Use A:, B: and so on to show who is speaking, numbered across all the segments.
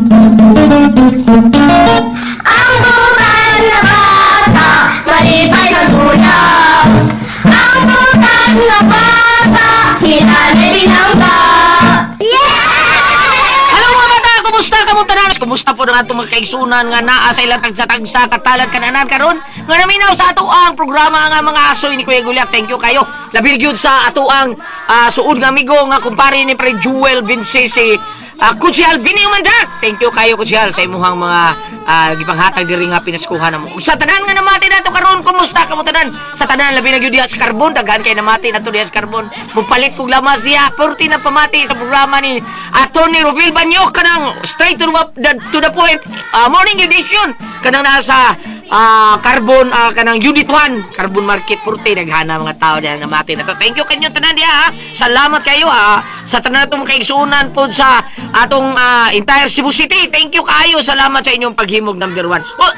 A: Ang butang na bata, malipay magulap. Ang butang na bata, hinanay binangga. Yeah!
B: Hello mga bata, kumusta kamo tanan? Kumusta po na atong mga kaigsunan nga naa sa ilang tagsa-tagsa katalan kananan karon? Nga naminaw sa ato ang programa nga mga asoy ni Kuya Gulyat. Thank you kayo. Labi gyud sa ato ang suod nga amigo nga kumpare ni Pre Jewel Vincese, Kutsihal Bini Umandak. Thank you kayo, Kutsihal, sa imuhang mga gipanghatag diri nga pinaskuhan namo. Ug sa tanan nga namati nato karon, kumusta kamo tanan? Sa tanan, labi na gyud diha sa Carbon, daghan kay namati nato diha sa Carbon. Mupalit kog lamas diha, perti na pamati sa programa ni Attorney Rovil Banyok kanang straight to the point, morning edition kanang nasa Carbon, kanang Unit 1 Carbon Market. Purte naghana mga tao diha namati nato. Thank you kanyo tanan diha, ha. Salamat kayo sa tanan natong kaigsuonan pod sa atong entire Cebu City. Thank you kayo. Salamat sa inyong paghimog number 1. Oh,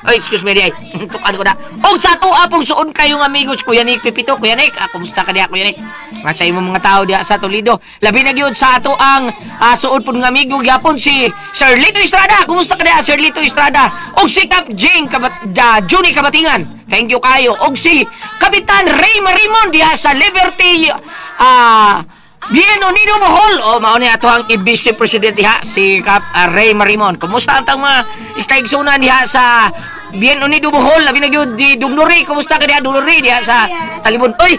B: ay, excuse me diay. Tukan ko na. Og sa ato apong suon kayong amigos, Kuya Nick Pipito. Kuya Nick, kumusta ka diha, Kuya Nick? At sa imong mga tao diha sa Toledo. Labi na gyud sa ato ang suod pud nga amigo gyapon si Sir Lito Estrada. Kumusta ka diha, Sir Lito Estrada? Og si Kap Jing Kabat Juni Kabatingan. Thank you kayo. Og si Kapitan Ray Marimon diha sa Liberty Bien Unido Bohol. O mao ni ato ang i-vice president diha si Kap Ray Marimon. Kumusta ang tang mga ikaigsunan diha sa Bien Unido Bohol? Labi na gyud di Dungnuri. Kumusta ka diha, Dungnuri, diha sa Talibon? Oy!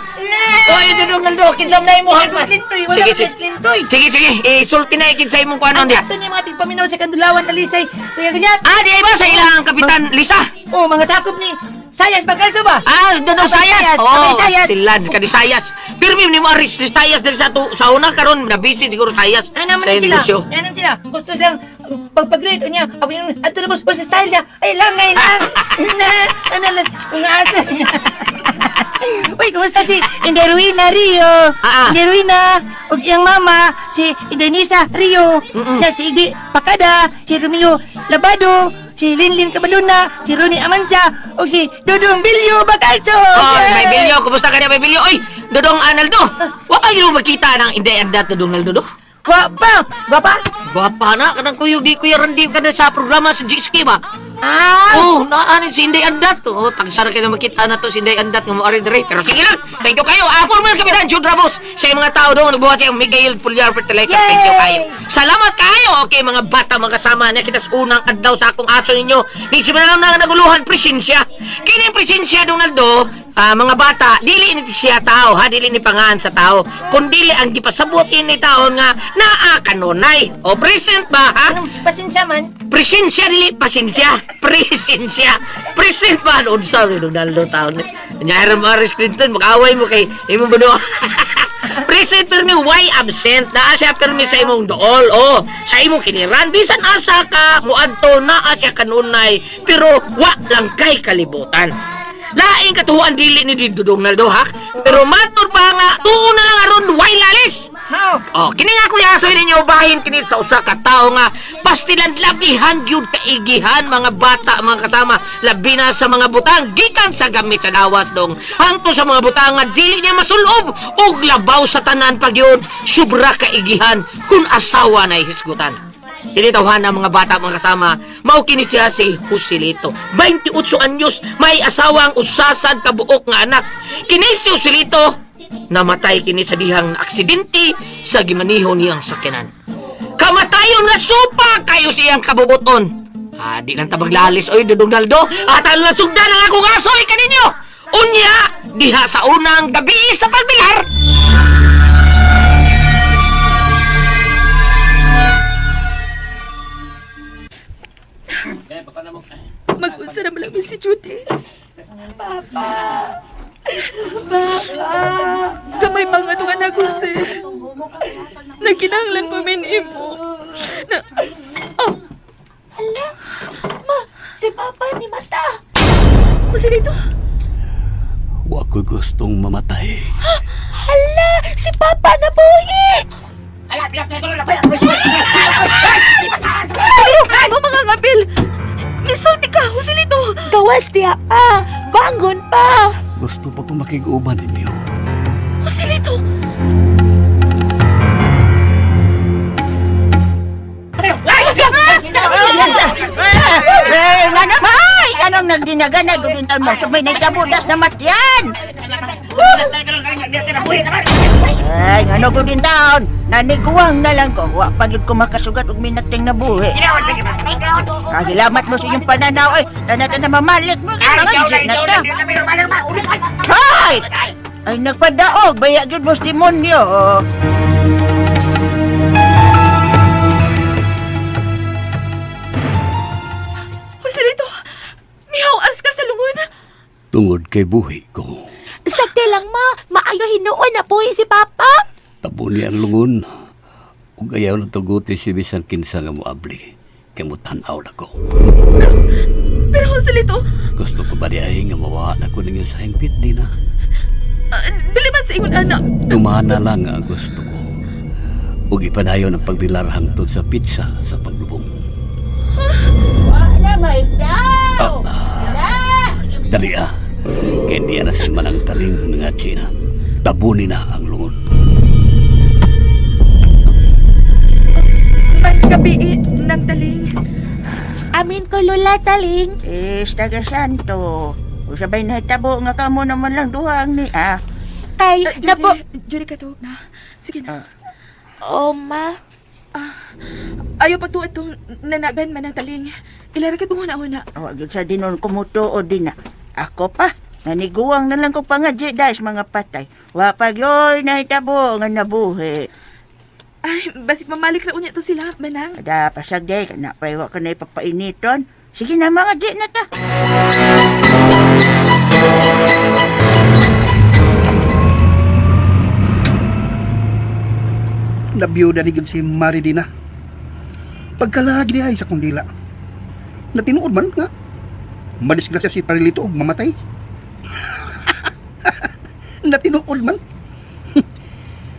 B: Oy, Dudong Naldo, kinsa man na imo
C: Ay, Lintoy, wala
B: Sige,
C: pa
B: sige.
C: sa Lintoy.
B: Sige, sige. Isulti na ikin sa imong kuanon
C: Ang
B: diha.
C: ato niya mga tigpaminaw sa Kandulawan, Talisay. Kuya Gulyat.
B: Ah, di ba sa ilang Kapitan Lisa?
C: Oh, mga sakop ni Sayas Bagalso ba?
B: Ah, Dodong Sayas.
C: Sayas,
B: Oh,
C: Abay Sayas.
B: sila kadi Sayas. Pirmi ni mo aris si Sayas diri sa to, sa una karon na busy siguro Sayas
C: Ano naman
B: sa
C: sila?
B: negosyo.
C: Ano naman sila? Gusto silang pagpag-greet niya. Ako yung ato na boss sa style niya. Ay lang, ay lang. Na, ano lang, mga asa. Uy, kumusta si Inderuina Rio? Inderuina, ug iyang mama, si Indenisa Rio, na si Igdi Pakada, si Romeo Labado, si Linlin Cabaluna, si Ronnie Amancha, ug si Dudong Bilyo Bacalso.
B: Oh, may
C: Yay!
B: bilyo. Kumusta ka niya, may bilyo? Oy, Dodong Analdo. Wa pa gyud makita ng Inday Andat, Dodong Naldo do.
C: Gwapa! Gwapa?
B: Gwapa na kanang kuyog di Kuya Randy kada sa programa sa GSK ba?
C: Ah!
B: Oh, naanin si Inday Andat. Oh, tagsara kayo na makita na to si Inday Andat nga moari dire. Pero sige lang. Thank you kayo. Former Kapitan Jude Ramos. Sa mga tao doon nagbuhat sa Miguel Fulyar Fertilizer. Thank you kayo. Salamat kayo. Okay, mga bata, mga kasama niya kita sa unang adlaw sa akong aso ninyo. Ni si na nga naguluhan presensya. Kini presensya, Donaldo, mga bata, dili ni siya tao, ha, dili ni pangan sa tao. Kundili ang gipasabot ini taon nga naa kanunay. O present ba, ha?
C: Anong pasensya man?
B: Presensya, dili pasensya. Presensya. Present ba? Ano sa Donaldo taon ni. Nyara mo Aris Clinton, mag-away mo kay imo ba do? Present pero why absent? Naa siya permi sa imong dool o sa imong kiniran. Bisan asa ka muadto, naa siya kanunay pero wa lang kay kalibutan. Laing katuhuan dili ni Dudong Naldo, ha. Pero matud pa nga tuo na lang aron way lalis.
C: Mao.
B: Oh, kini nga kuya asoy ninyo bahin kini sa usa ka tawo nga pastilan labihan gyud kaigihan, mga bata, mga katama, labi na sa mga butang gikan sa gamit sa dawat dong hangtod sa mga butang nga dili niya masulob ug labaw sa tanan pa gyud sobra kaigihan kung asawa na hisgutan. Kini tawhan mga bata, mga kasama, mao kini siya si Joselito. 28 anyos, may asawang usasad kabuok nga anak. Kini si Joselito, namatay kini sa dihang aksidente sa gimaniho niyang sakyanan. Kamatayon nga supa kayo siyang kabubuton. Ah, di lang ta maglalis, oy, Dudong Naldo. At ang nasugdan ang akong asoy kaninyo. Unya, diha sa unang gabi sa pagbilar.
D: Mag-unsa na malami si Judy. Papa! Papa! Gamay pa nga itong anak ko, si. Nagkinahanglan pa min imo. Na, oh,
A: Hala, ma, si Papa ni mata.
D: Joselito!
E: Wa ko'y gustong mamatay.
A: Hala, si Papa na buhi.
D: Pero, mo mga ngapil! Misulti ka, Joselito!
A: Gawas diya pa, bangon pa.
E: Gusto pa ko makig-uban ninyo.
D: Joselito!
F: nga ganay gud taon mo. Sumay nagtabo das na matyan. Ay, ngano gud taon. Naniguang na lang ko. Wa pa gyud ko makasugat og minating na buhi. Kagilamat mo sa inyong pananaw ay. Tanatan na mamalit mo. Mga di na ta. Hoy! Ay, nagpadaog. Baya gyud mo sa demonyo.
D: Joselito, mihawas ka sa lungon.
E: Tungod kay buhi ko.
A: Sakte lang, ma. Maayo hinuon na po si Papa.
E: Tabo niya ang lungon. Ug ayaw na tuguti si bisan kinsa nga moabli. Kay mo tan-aw na ko.
D: Pero Joselito,
E: Gusto ko ba di ay nga mawahan ako ninyo sa hingpit di na.
D: dili man sa ingon anak.
E: Tumana lang ang gusto ko. Ug ipadayon ang pagbilar hangtod sa pizza sa paglubong.
F: Wala, may tao.
E: Dali ah. Kay niya na si Manang Taling nga China. Tabuni na ang lungon.
D: May gabi nang taling.
A: Amin ko, Lola Taling.
F: Is taga santo. Usabay nahitabo nga kamo naman lang duha ang ni ah.
A: Kay, napo...
D: Judy, katuog na. Sige na.
A: Oh, ma.
D: Ayaw pagtuod tong nanagan man ang taling. Ilara ka tong una-una.
F: Wa gyud sa dinon kumutuo din na. Ako pa, naniguang na lang ko pa nga dahil mga patay. Wa pa gyoy nahitabo nga nabuhi.
D: Ay, basig mamalik ra unya to sila, Manang.
F: Kada pasag day kana pa wa ka na ipapainiton. Sige na mga di na ta.
G: Nabiyuda ni gud si Maridina. Pagkalagi niya ay sa kundila. Natinuod man nga. Madisgrasya si Parilito og mamatay. Natinuod man.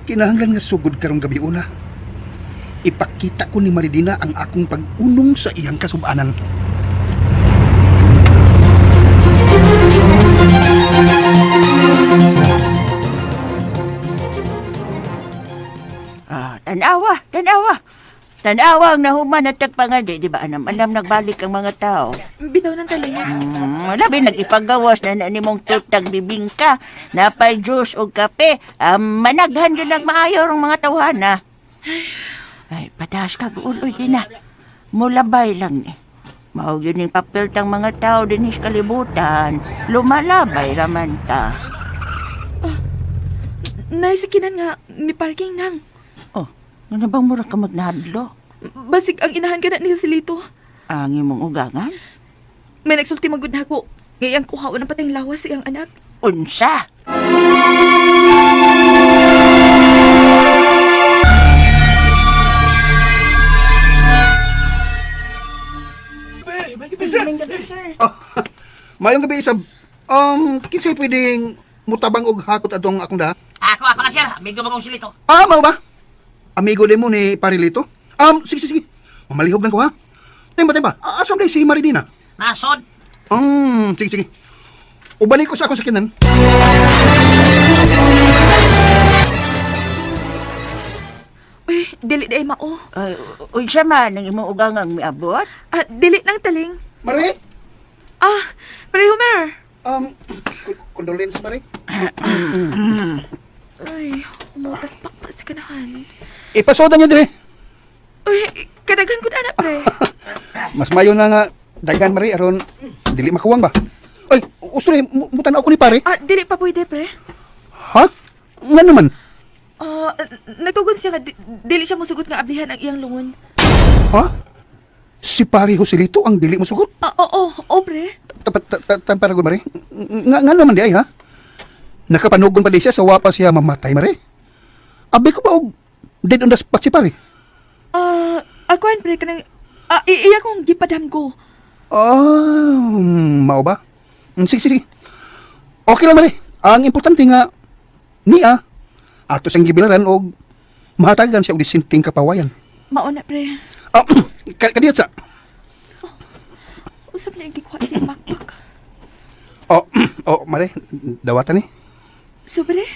G: Kinahanglan nga sugod karong gabi una. Ipakita ko ni Maridina ang akong pag-unong sa iyang kasubanan.
F: Ah, tanawa, tanawa. Tanawa ang nahuman at tagpangadi, di ba? Anam, anam nagbalik ang mga tao.
D: Bitaw ng taling.
F: Labi nagipagawas na na nimong tutag bibingka, napay juice og kape, managhan yun ang maayo ang mga tawhana. Ay, patas ka uloy din na. Mulabay lang ni. Mao yun yung papel tang mga tao din sa kalibutan. Lumalabay raman ta.
D: Naisikinan nga, may parking nang.
F: Oh, ano bang mura ka magnahadlo?
D: Basig ang inahan ka na ni Joselito.
F: Ang imong ugangan?
D: May nagsulti magud na ako. Ngayang kuhaon ang pateng lawas sa iyang anak.
F: Unsa?
G: Oh, mayong gabi isab. Kinsay pwedeng mutabang og hakot atong akong daha?
B: Ako, ako lang, sir. Amigo bagong silito.
G: Ah, mao ba? Amigo din mo ni Parilito? Sige, sige, sige. Mamalihog lang ko, ha? Temba, temba. Asam day si Maridina?
B: Nasod.
G: Sige, sige. Ubanay ko sa akong sakinan.
D: Uy, dili di ay mao.
F: Ay, unsa man ang imong ugangang miabot?
D: Ah, dili nang taling.
G: Mare?
D: Ah, pre Homer.
G: Condolence, Mare.
D: Ay, umutas pa pa sa kanahan.
G: Ipasoda niya dire.
D: Uy, kadaghan ko na anak, pre.
G: Mas mayo na nga daghan, Mare, aron dili makuwang ba? Ay, usto rin, mutan ako ni pare.
D: Ah, dili pa pwede, pre.
G: Ha? Nga naman.
D: Ah, nagtugon siya nga dili siya mosugot nga ablihan ang iyang lungon.
G: Ha? Si pare Joselito ang dili mo sugot?
D: Ah, oo, oo, pre.
G: Tamparagon, Mare. Nga naman di ay, ha? Nakapanugon pa di siya sa wapa siya mamatay, Mare. Abi ko ba og dead on the spot si pare?
D: Ah, akuan pre kanang iya kong gipadam ko.
G: Ah, mao ba? Sige, sige, sige. Okay lang, Mare. Ang importante nga, niya, ato siyang gibilaran og mahatagan siya og disinting kapawayan.
D: Mao na, pre.
G: Ah, kadiyot sa.
D: Usap na yung gikuha siya makpak.
G: Oh, oh, Mare, dawatan ni.
D: So, pre?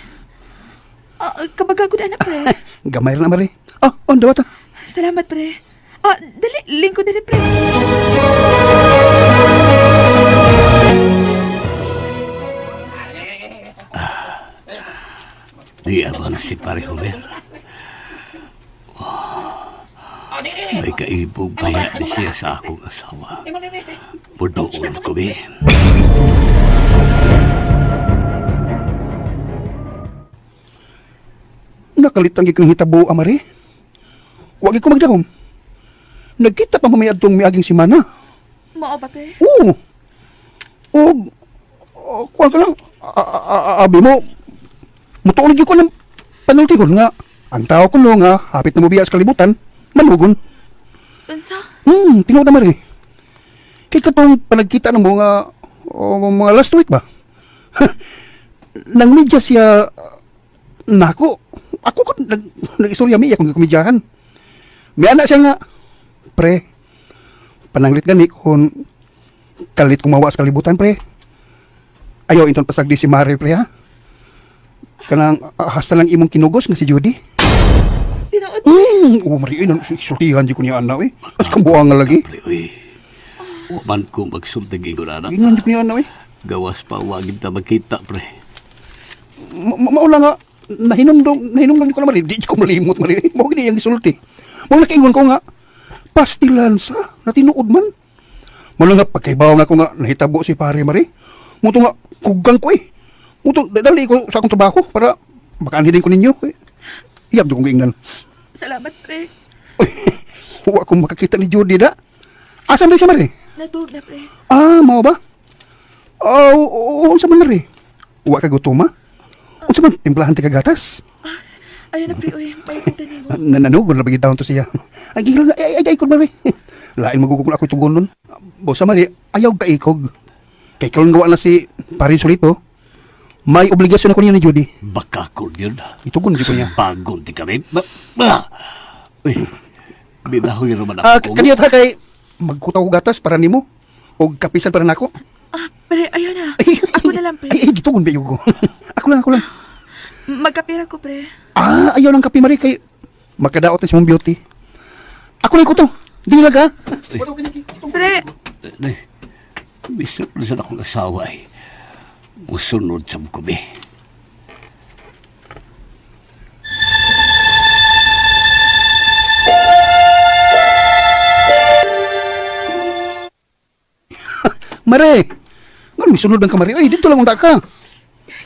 D: Ah, kabaga ko na anak, pre.
G: Gamay ra na, Mare. Oh, oh, dawatan.
D: Salamat, pre. Ah, dali, lingko dali, pre.
E: Di ba na si Pare Homer? Oh, may kaibog baya ni siya sa akong asawa. Pudoon ko, be.
G: Nakalitang gid kong hitabo, amare. Wa gid ko magdahom. Nagkita pa mamaya adtong miaging semana.
D: Mao ba, pre?
G: Oo. Og oh, kuwan ka lang, abi mo, mutuon gyud ko ng panultihon nga ang tao kuno nga hapit na mobiya sa kalibutan, manugon.
D: Unsa?
G: Tinuod na mari. Kay katong panagkita ng mga oh, mga last week ba? Nang media siya nako. Ako ko nag nag-istorya mi akong komedyahan. May anak siya nga pre. Pananglit gani kung kalit kong mawa sa kalibutan pre. Ayaw inton pasagdi si Mari pre ha. Kanang hasta lang imong kinugos nga si Judy.
D: Tinuod.
G: Oh, Mari, ay, sultihan di ko niya anak eh. As kang buang nga lagi.
E: Pre, uy. Wa man ko magsultig ingon ana.
G: Ingan di ko niya anak eh.
E: Gawas pa wagin ta magkita, pre.
G: Maula nga, nahinumdum ko na mali, di ko malimot mali. Mao gini ang gisulti. Mao nakaingon ko nga, pastilan sa, natinuod man. Mao nga, pagkaibaw na ko nga, nahitabo si pare mari. Muto nga, kugang ko eh. Muto, dali ko sa akong trabaho para makaanhin ko ninyo. Eh. Iyab di kong giingnan.
D: Salamat, pre.
G: Uy, wa akong makakita ni Judy da. Asa man siya mari?
D: Natuog na, pre.
G: Ah, mao ba? Oh, oh, unsa man mari? Wa ka gutom ah? Unsa man timplahan ti kagatas?
D: Ayun na, pre. Uy, may punta nimo.
G: Nananugod na bagay to siya. Ay, gigil nga, ay, ay, ay, mari. Lain magugugol ako itugon nun. Bosa mari, ayaw ka ikog. Kay karon gawa na si Parin Solito. May obligasyon ako niya ni Judy.
E: Baka ko yun.
G: Itugon di ko niya.
E: Bagon ti kami. Ba, ba. Uy, binahoy naman
G: Ah,
E: ako.
G: kaniya ta kay magkutaw ko gatas para nimo og kapisan para nako.
D: Ah, pre, ayun na.
G: Ay,
D: Ako na lang, pre.
G: Ay, ay, gitugon ba ko. Ako lang, ako lang.
D: Magkapira ko, pre.
G: Ah, ayaw ng kape mari kay makadaot na si mong beauty. Ako lang ko to. Di lang ka.
D: Pre,
E: Eh, bisag na sa akong asawa ay. Musunod sa kubi.
G: Mare. Ngan may sunod ang kamari. Oy, dito lang unta ka.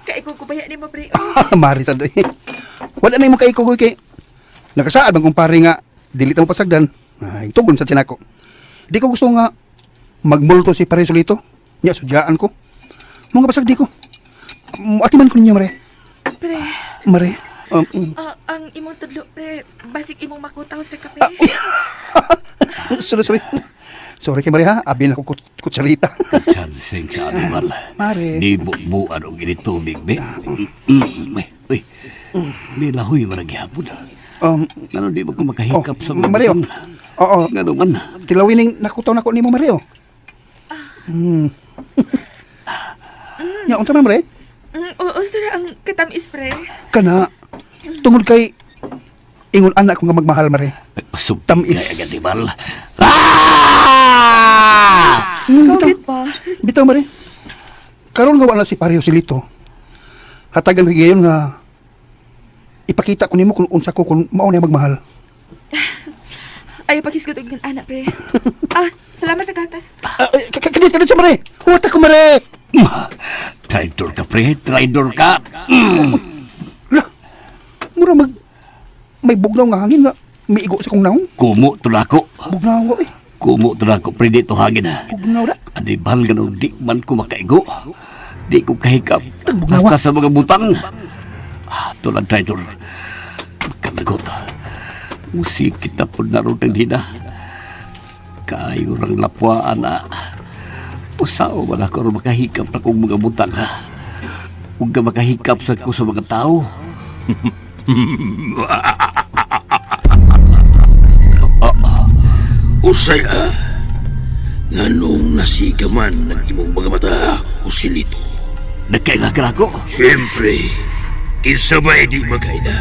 D: kaikog ko baya nimo, pre. Uy,
G: Mari sa doy. Wala na imong kaikog kay nakasaad bang kumpare nga dili ta mo pasagdan. Ay, tugon sa tinako. Di ko gusto nga magmulto si Pare Solito. Nya sudyaan ko. Mga pasagdi ko. Atiman ko ninyo, Mare.
D: pre.
G: Mare.
D: Ah, ang imong tudlo, pre. Basig imong makutaw sa kape.
G: Sorry, sorry. Sorry kay Mare ha. Abi na ko kutsarita.
E: Chansing sa animal.
G: Mare.
E: Di bubuan og ini tubig, be. Uy, uy. Nilahoy man ang gihapon. Ngano di ba ko makahikap
G: Oh,
E: sa mga
G: Mario.
E: butang?
G: Oo.
E: Ngano man.
G: Tilawin ning nakutaw na ko nimo Mario. Nya unsa man Mare?
D: Oo, sir, ang katamis, pre.
G: Kana tungod kay ingon anak ko nga magmahal Mare.
E: Pasubti
G: Tamis.
E: kay ang animal. Ah!
G: Bitaw,
D: Kawit pa.
G: bitaw Mare. Karon nga wala si Pareho Silito. Hatagan ko higayon nga ipakita ko nimo kung unsa ko kung mao na magmahal.
D: Ayaw pakisgot og anak, pre. Ah, salamat sa gatas.
G: Ah, eh, kanit kanit sa Mare. Huwat ako Mare.
E: Traitor ka, pre. Traitor ka.
G: Lah. Mura mag may bugnaw nga hangin nga miigo sa kong naong.
E: Kumo to na ako.
G: Bugnaw nga eh.
E: Kumo to na ako, pre. Dito hangin ha.
G: Bugnaw na.
E: Animal ganun, di man ko makaigo. Di ko kahikap.
G: Bugnawa.
E: Basta sa mga butang. Ah, tulad traitor. Kalagot. Musik kita po na ron ng hina. Kayo rang lapwaan na. Usaw man ako ron makahikap na kong mga butang ha. Huwag ka makahikap sa ko sa mga tao.
H: Usay ah, nganong nasiga man ang imong mga mata, Joselito.
E: Nagkaila ka na ako.
H: Siyempre, kinsa ba'y di magkaila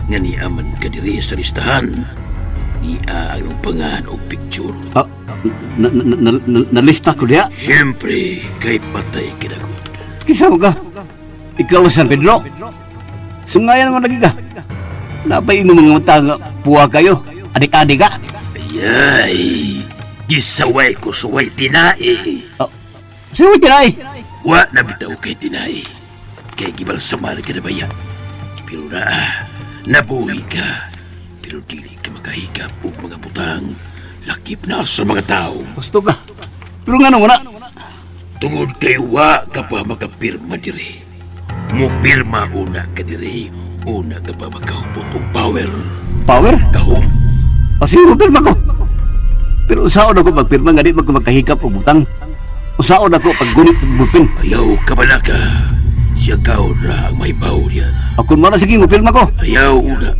H: nga niaman ka diri sa listahan. Nia ang pangan o picture.
E: Ah, nalista ko diya.
H: Siyempre, kay patay kinagot.
E: Kisa mo ka? Ikaw, San Pedro? Sungayan mo lagi ka. Napay imong mga mata nga puwa kayo. Adik-adik ka.
H: Ayay, gisaway ko suway tinai.
E: Sino tinay?
H: Wa na bitaw kay tinai. Kay gibalsamar ka na baya. Pero naa, nabuhi ka. Pero dili ka makahigap og mga butang. Lakip na sa mga tao.
E: Gusto ka. Pero nga nung na.
H: Tungod kay wa ka pa makapirma diri. Mupirma una ka diri. Una ka pa makahupot og power.
E: Power?
H: Kahum.
E: O siguro pirma ko. Pero usaon ako magpirma nga di man ko makahigap og butang. Usaon ako paggunit sa bupin.
H: Ayaw ka balaka. Siya kao ra ang may bawo diyan.
E: Ako man na sige mo pirma ko.
H: Ayaw una.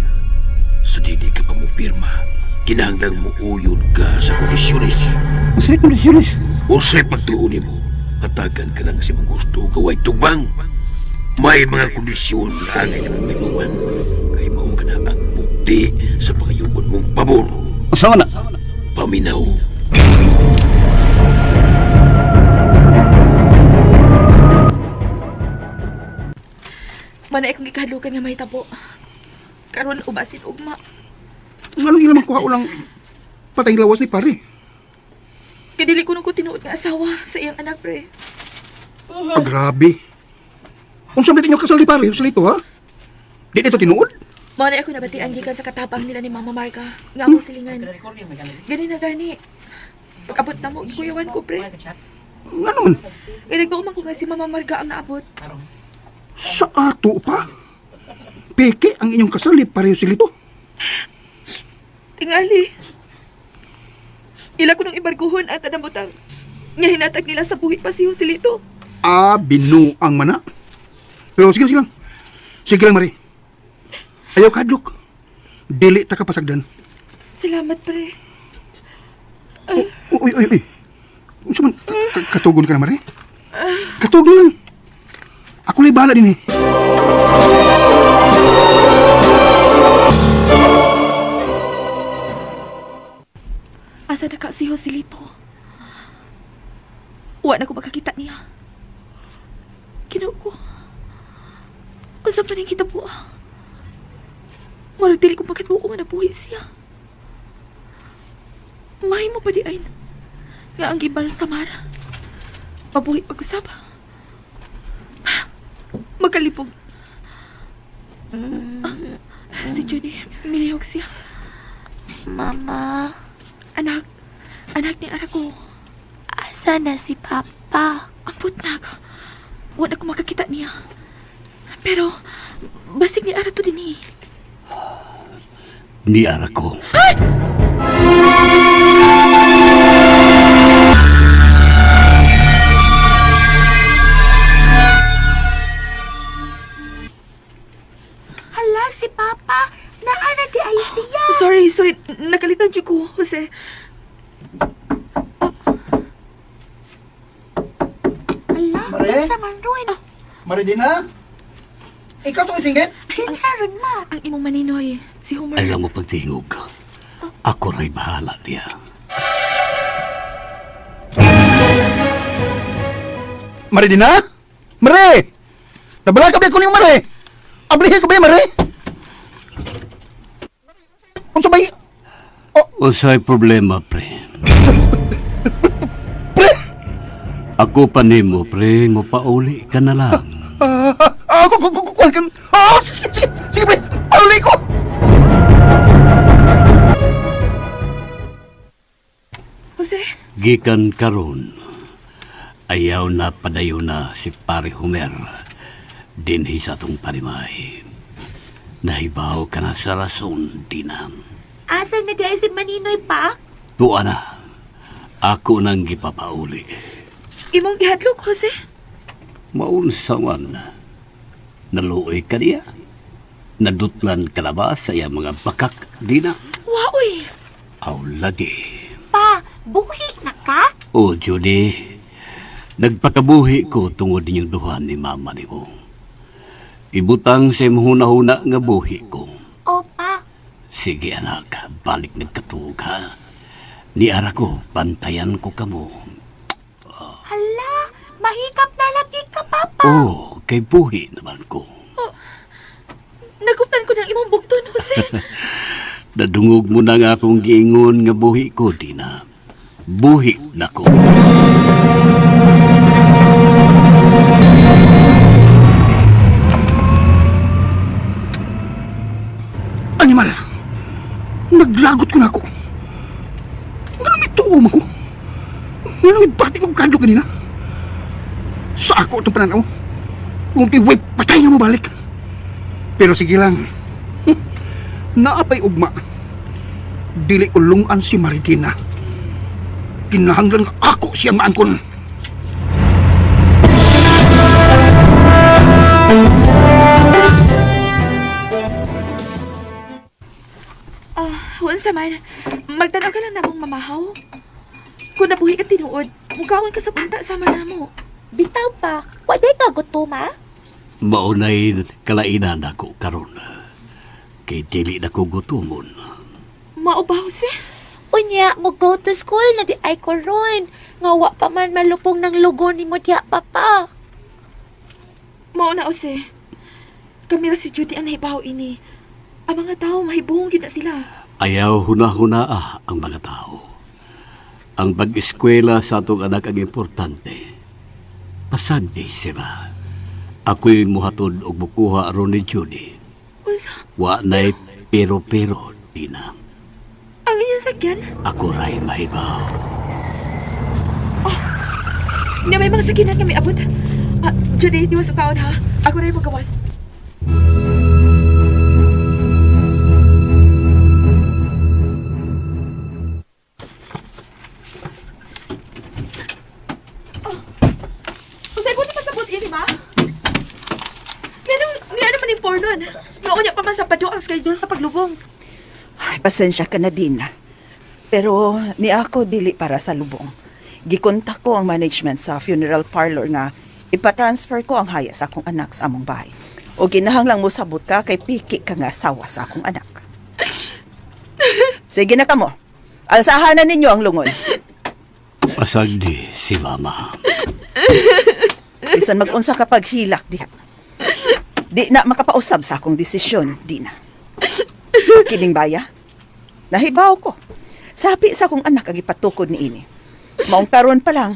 H: Sa dili ka pa mupirma, kinahanglang muuyon ka sa kondisyones.
E: Usa kondisyones.
H: Usay pagtuon nimo, hatagan ka lang sa imong gusto gaway tubang. May mga kondisyon na angay na mong kay mao ka na ang bukti sa pangayuon mong pabor.
E: Usa man na.
H: Paminaw.
D: Manay akong gikahadlukan nga mahitabo. Karon ubasin ugma.
G: Nganong ilang kuha ulang patay lawas ni pare?
D: Kay dili ko nung ko tinuod nga asawa sa iyang anak pre.
G: Ah, grabe. Unsa man inyo kasal ni pare, sa lito ha? Di dito tinuod?
D: Mao na ako nabatian gikan sa katapang nila ni Mama Marga nga akong silingan. Gani na gani. Pag-abot na mo, gikuyawan ko pre.
G: Ngano man?
D: Kay nagtuo man ko nga si Mama Marga ang naabot.
G: Sa ato pa? Peke ang inyong kasal ni pareho silito.
D: Tingali. Ila ko nung ibarguhon ang tanang butang. Nga hinatag nila sa buhi pa si Joselito.
G: Ah, binuang mana. Pero sige, sige lang. Sige lang, Mari. Ayaw kadlok. Dili ta ka pasagdan.
D: Salamat pre.
G: Uy, uy, uy. Unsa man katugon ka na, Mari? Katugon lang. Ako la'y bahala din eh.
D: Asa na ka si Joselito? Wa na ko makakita niya. Ginoo ko. Unsa pa ning hitabo ah? Murag dili ko makatuo nga nabuhi siya. Mahimo pa di ay nga ang gibal sa mar. Mabuhi pag-usap. Magkalipog. Ah, si Judy, milihog siya.
A: Mama,
D: Anak, anak ni anak ko.
A: asa na si Papa?
D: Ambot na ako. Wala ko makakita niya. Pero, basig ni Ara to din eh.
E: Ni ara ko.
A: Hala, si Papa. Naara di ay siya.
D: Sorry, sorry. Nakalitan jud ko, Jose.
A: Hala,
G: Mare?
A: kinsa man ron?
G: Maridina? Ikaw tong singgit?
A: Kinsa ron ma?
D: Ang imong maninoy, si Homer.
E: Ayaw mo pagtingog. Ako ra'y bahala niya.
G: Maridina? Mare! Nabala ka ba ko niyong mare? Ablihin ko ba yung mare? Unsa ba
E: Usay problema, pre.
G: Pre!
E: Ako pa nimo, pre. Mopauli ka na lang.
G: Ah, ah, ku ku ku ku kan. Ah, sige, sige, sige, pre. Pauli ko.
D: Jose,
E: Gikan karon, ayaw na padayon na si Pare Homer dinhi sa atong panimay. Nahibaw ka na sa rason, Dinam.
A: Asa na di ay si Maninoy pa?
E: Tuwa na, ako nang gipapauli.
D: imong gihadlok, Jose.
E: Maunsa man, naluoy ka niya. Nadutlan ka na ba sa iyang mga bakak, Dina?
D: Wa, uy.
E: Aw lagi.
A: Pa, buhi na ka?
E: O, Judy, nagpakabuhi ko tungod ninyong duha ni mama nimo. Ibutang sa imong huna-huna nga buhi ko.
A: Opa,
E: Sige anak, balik nagkatuog ha. Niara ko, bantayan ko kamo.
A: hala, mahikap na lagi ka, Papa.
E: Oh, kay buhi naman ko.
D: Naguptan ko ng imong bugton, Jose.
E: Nadungog mo na nga akong giingon nga buhi ko, Dina. Buhi na ko.
G: Animal! Naglagot ko na ako. Nga may tuo man ko. Nga may bati kong kadlo kanina. Sa ako itong pananaw. Kung tiway, patay nga mo balik. Pero sige lang. Naapay ugma. Dili ko lungan si Maridina. Kinahanglan nga ako siyang maangkon.
D: Ah, unsa man. Magtanaw ka lang namong mamahaw. Kung nabuhi ka tinuod, mukaon ka sa punta sama namo.
A: Bitaw pa, waday ka gutuma?
E: Maunay kalainan ako karon. Kay dili na ko gutumon.
D: Mao ba, Jose?
A: Unya, mo go to school na di ay ko ron. Nga wa pa man malupong ng lugo ni mo diya, papa.
D: Mao na, Jose. Kami ra si Judy ang nahibaw ini. Ang mga tao, mahibong yun na sila.
E: Ayaw huna-huna ah, ang mga tao. Ang pag-eskwela sa atong anak ang importante. Pasagdi sila. Ako'y muhatod og mukuha aron ni Judy.
D: Unsa?
E: Wa na'y pero-pero, Dina.
D: Ang inyong sakyan?
E: Ako ray mahibaw.
D: Nga may mga sakyanan kami abot. Ah, Judy, di sa kaon ha. Ako na yung magawas. Oh. Usay ko na pasabot ini, ma? Nga naman yung pornon. Nga unya pa man sa pado ang schedule sa paglubong.
I: Ay, pasensya ka na din. Pero ni ako dili para sa lubong. Gikontak ko ang management sa funeral parlor nga ipatransfer ko ang haya sa akong anak sa among bahay. O ginahanglang mo sabot ka kay piki ka nga asawa sa akong anak. Sige na kamo. Alsahanan ninyo ang lungon.
E: Pasagdi si Mama.
I: Bisan mag-unsa ka paghilak diha. Di na makapausab sa akong desisyon, di na. Kining baya, nahibaw ko. Sabi sa akong anak ang ipatukod ni ini. Maong karon pa lang,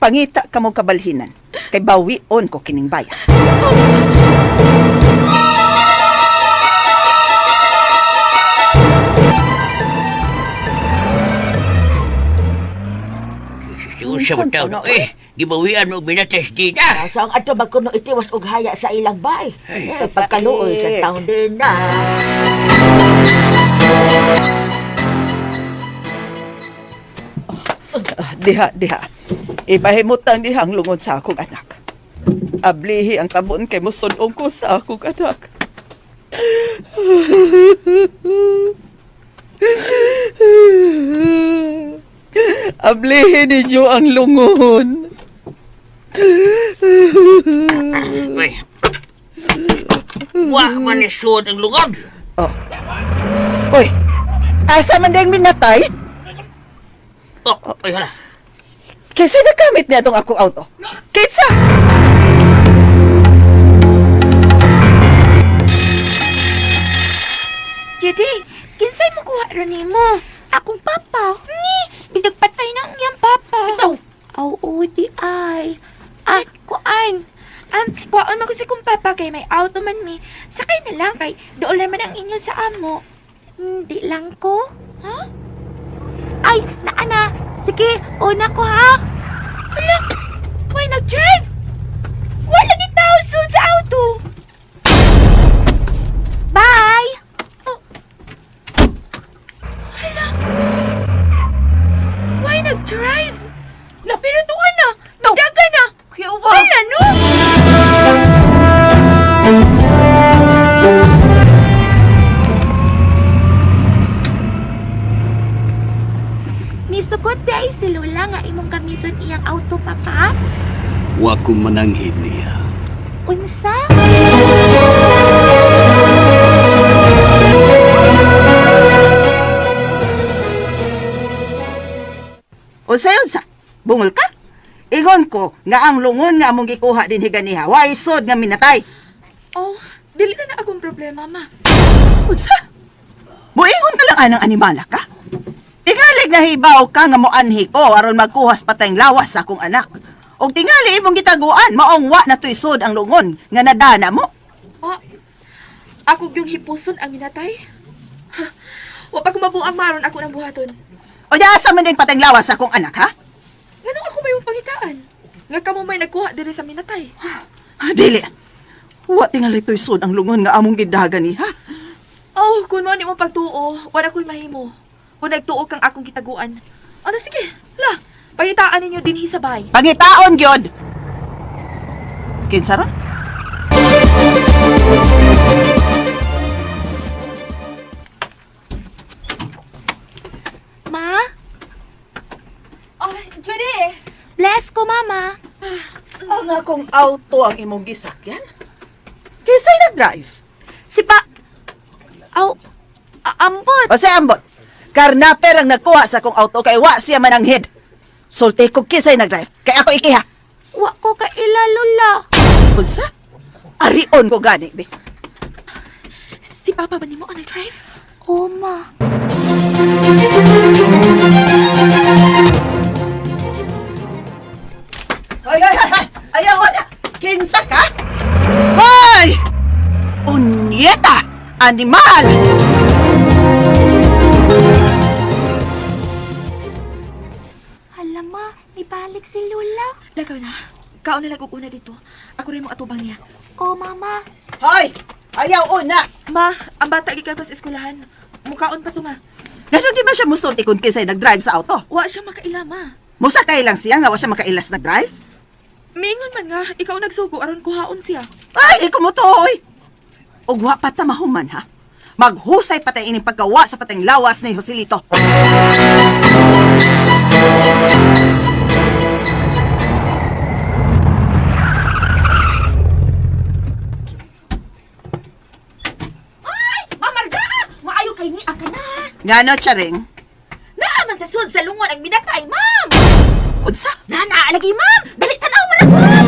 I: pangita ka mo kabalhinan. Kay bawion ko kining baya.
F: Unsa
I: Unsan
F: man taon
I: pa na,
F: eh, gibawian mo binates din ah.
J: Sa ang ato magkuno itiwas og haya sa ilang bay. Eh, pagkaluoy sa taon din na.
I: Ah, diha, diha. Ipahimutang diha ang lungod sa akong anak. Ablihi ang tabon kay musudong ko sa akong anak. Ablihi ninyo ang lungon.
F: Uy. Wa man ni suod ang lungod.
I: Oh. Uy, asa man diyang minatay?
F: Oh, ay hala.
I: Kaysa nakamit niya itong akong auto. Kaysa!
A: Judy, kinsay mo kuha ron nimo? Akong papa. Ni, bisag patay na ang iyang papa. Itaw. Aw, oo, di ay. Ah, kuan.
D: Kuwaon man ko si kong papa kay may auto man mi. Sakay na lang kay dool naman ang inyo sa amo.
A: Hindi lang ko. Ha? Ay, naa na. Sige, una ko ha.
D: Hala, why nag-drive? Wala ni tao sud sa auto.
A: Bye!
D: Oh. Hala. Why nag-drive? Pero tuwa na. Daga na. Wala no.
A: Nisugot di ay si Lola nga imong gamiton iyang auto, papa.
E: Wa ko mananghid niya.
A: Unsa?
I: Unsa yun sa? Bungol ka? Ingon ko nga ang lungon nga among gikuha din higaniha. Why sod nga minatay?
D: Oh, Dili na na akong problema, ma.
I: Unsa? Muingon ka lang anang animala ka? Tingalig na hibaw ka nga moanhi ko aron magkuhas patayng lawas sa akong anak. Og tingali imong gitaguan, maong wa na tuysod ang lungon nga nadana mo.
D: Ma, ako yung hipuson ang minatay. Ha, wa pa ko mabuang maron ako ng buhaton.
I: O di asa man din patayng lawas sa akong anak, ha?
D: Ngano ako may pangitaan? Nga kamo may nagkuha diri sa minatay.
I: Ah, dili. Wa tingali tuysod ang lungon nga among gidagan ni, ha?
D: Oh, kung mo ni mo pagtuo, wala ko'y mahimo. Kung nagtuo kang akong gitaguan. Ano sige, la, pangitaan ninyo dinhi sa bahay.
I: Pangitaon gyud. Kinsa ron?
A: Ma?
D: Oh, Judy!
A: Bless ko, mama.
I: Ang akong auto ang imong gisakyan? Kinsay nag-drive?
A: Si pa... Aw, ambot.
I: O sa ambot, karnaper ang nagkuha sa akong auto kay wa siya mananghid. Sulti ko kinsay nag-drive, kay ako ikiha.
A: Wa ko kaila, Lola.
I: Unsa? Arion ko gani, be.
D: Si Papa ba nimo ang nag-drive?
A: Oh, ma.
I: Hoy, hoy, hoy, hoy! Ayaw na! Kinsa ka? Hoy! Unyeta! Animal!
A: Hala, ma. May balik si Lola.
D: Lagaw na. Kaon na lang og una dito. Ako rin mo atubang niya.
A: Oh, mama.
I: Hoy! Ayaw na!
D: Ma, ang bata gikan pa sa eskwelahan. Mukaon pa to, ma.
I: Ganun di ba siya musulti kung kinsay nag-drive sa auto?
D: Wa siya makaila, ma.
I: Musakay lang siya nga wa siya makailas nag-drive?
D: Miingon man nga, ikaw nagsugo aron kuhaon siya.
I: Ay, di ko mo to, oy! Ug wa pa ta mahuman, ha? Maghusay pa tayo ining pagkawa sa pateng lawas ni Joselito.
J: Mamarga! Maayo kay ni ka na.
I: Ngano, Charing?
J: Naaman sa sud sa lungon ang minatay, ma'am.
I: Unsa?
J: Na lagi, ma'am. Dali tanaw mo na, ma'am.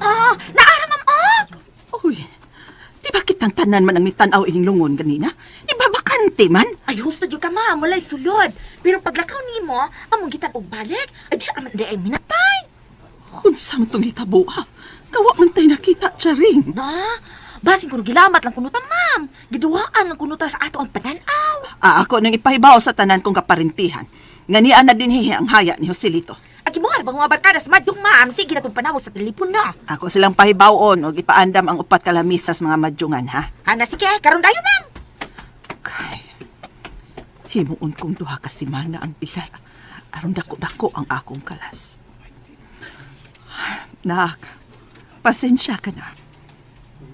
J: Ah, naara ma'am, oh.
I: Uy, di ba kitang tanan man ang mitanaw ining lungon ganina? Di ba bakante man?
J: Ay, husto jud ka, ma'am. Walay sulod. Pero paglakaw nimo, among gitan og balik. Ay, di raman di ay minatay.
I: Unsa man itong hitabo, ha? Kawa man tayo nakita, Charing.
J: Na, basin kuno gilamat lang kuno ta, ma'am. Giduhaan lang kuno ta sa ato ang pananaw.
I: Ah, ako nang ipahibaw sa tanan kong kaparintihan. Nga niya na dinhihi ang haya ni Joselito.
J: Agi mo bang mga barkada sa madyong, ma'am. Sige na tong panawag sa telepono na.
I: Ako silang pahibawon og ipaandam ang upat kalamisas mga madyungan, ha?
J: Ana, sige, karon dayon, ma'am.
I: Kay, himuon kong duha ka semana ang bilar. Aron dako-dako ang akong kalas. Nak, pasensya ka na.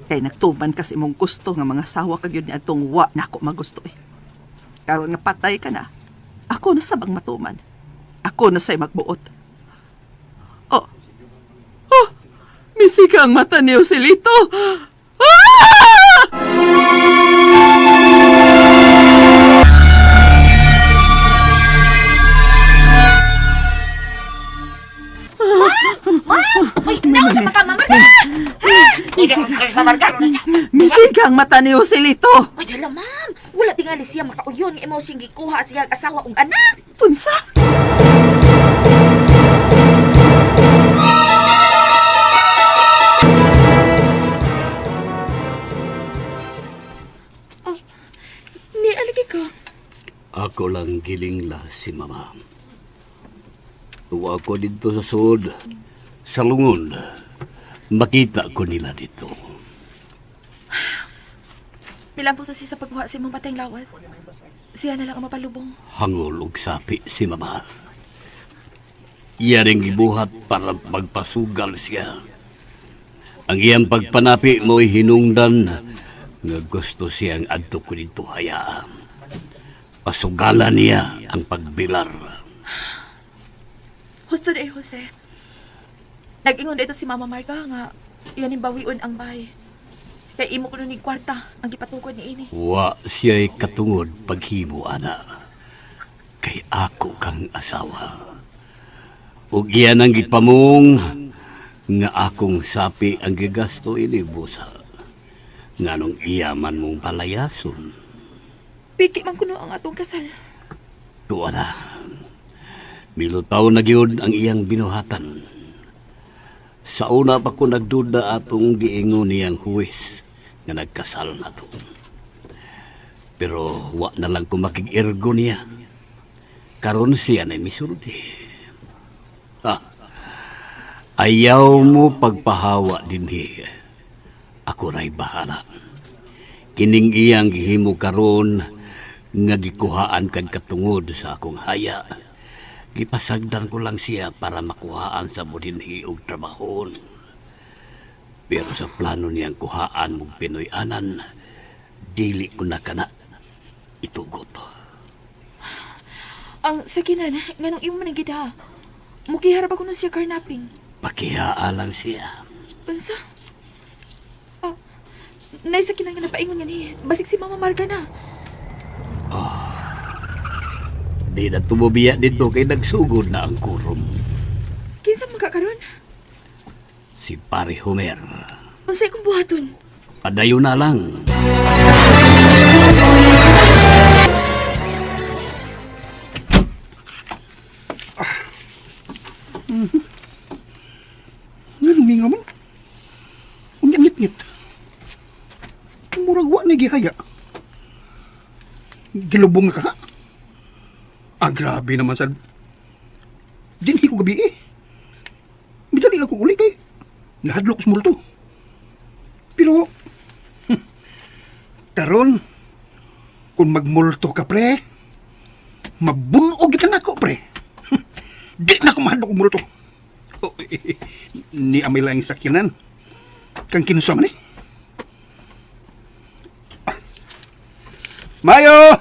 I: Kay nagtuman kasi imong gusto nga mga sawa ka gyud ni atong wa nako magusto eh. Karon nga patay ka na. Ako na sabang matuman. Ako na say magbuot. Oh. Oh! Misika ang mata ni Joselito. Ah!
J: Uy, naon sa mata, ma'am. Marga!
I: Misika ang mata ni Joselito.
J: Ay, hala, ma'am. Wala tingali siya makauyon nga imo siyang gikuha siya ang asawa ug anak.
I: Unsa?
D: Oh, ni alagi ka.
E: Ako lang giling la si mama. Tuwa ko dito sa sud, sa lungon. Makita ko nila dito.
D: Milampo sa siya sa pagkuha sa imong patayng lawas. Siya na lang ang mapalubong.
E: Hangol og sapi si mama. Iya ring gibuhat para magpasugal siya. Ang iyang pagpanapi mo'y hinungdan nga gusto siyang adto ko dito hayaan. Pasugalan niya ang pagbilar.
D: Husto na eh, Jose. Nag-ingon dito si Mama Marga nga iyan yung bawion ang bahay. Kay imo kuno ni kwarta ang gipatukod ni ini.
E: Wa siya'y katungod paghimo, ana. Kay ako kang asawa. Ug iyan ang gipamong nga akong sapi ang gigasto ini busa. Nganong iya man mong palayason.
D: Piki man kuno ang atong kasal.
E: Tuwa na. Milutaw na gyud ang iyang binuhatan. Sa una pa ko nagduda atong giingon niyang huwes nga nagkasal na to. Pero wa na lang ko makig-irgo niya. Karon siya na misulti. Ah, ayaw mo pagpahawa dinhi. Ako ray bahala. Kining iyang gihimo karon nga gikuhaan kag katungod sa akong haya. Gipasagdan ko lang siya para makuhaan sa mo dinhi og trabahon. Pero sa plano niyang kuhaan mong Pinoy anan, dili ko na kana itugot.
D: Ang sakinan, nganong imo man ang gida. Mukiharap ako nun siya carnapping.
E: Pakihaa lang siya.
D: Unsa? Ah, nay sakinan nga napaingon nga ni. Basig si Mama Marga na.
E: Di na tumubiya dito kay nagsugod na ang kurom.
D: Kinsa man ka karon?
E: Si Pare Homer.
D: Unsay akong buhaton?
E: Padayon na lang.
G: Nga luminga man. Unya ngit-ngit. Murag wa ni gihaya. Gilubong na ka ha? Ah, grabe naman sad. Dinhi ko gabi eh. Midali lang ko uli kay. Nahadlok sa multo. Pero, karon, kung magmulto ka pre, mabunog ka nako pre. Di na ko mahadlok og multo. Oh, eh, ni amay lang sakyanan. Kang kinsa man eh. Ah. Mayo!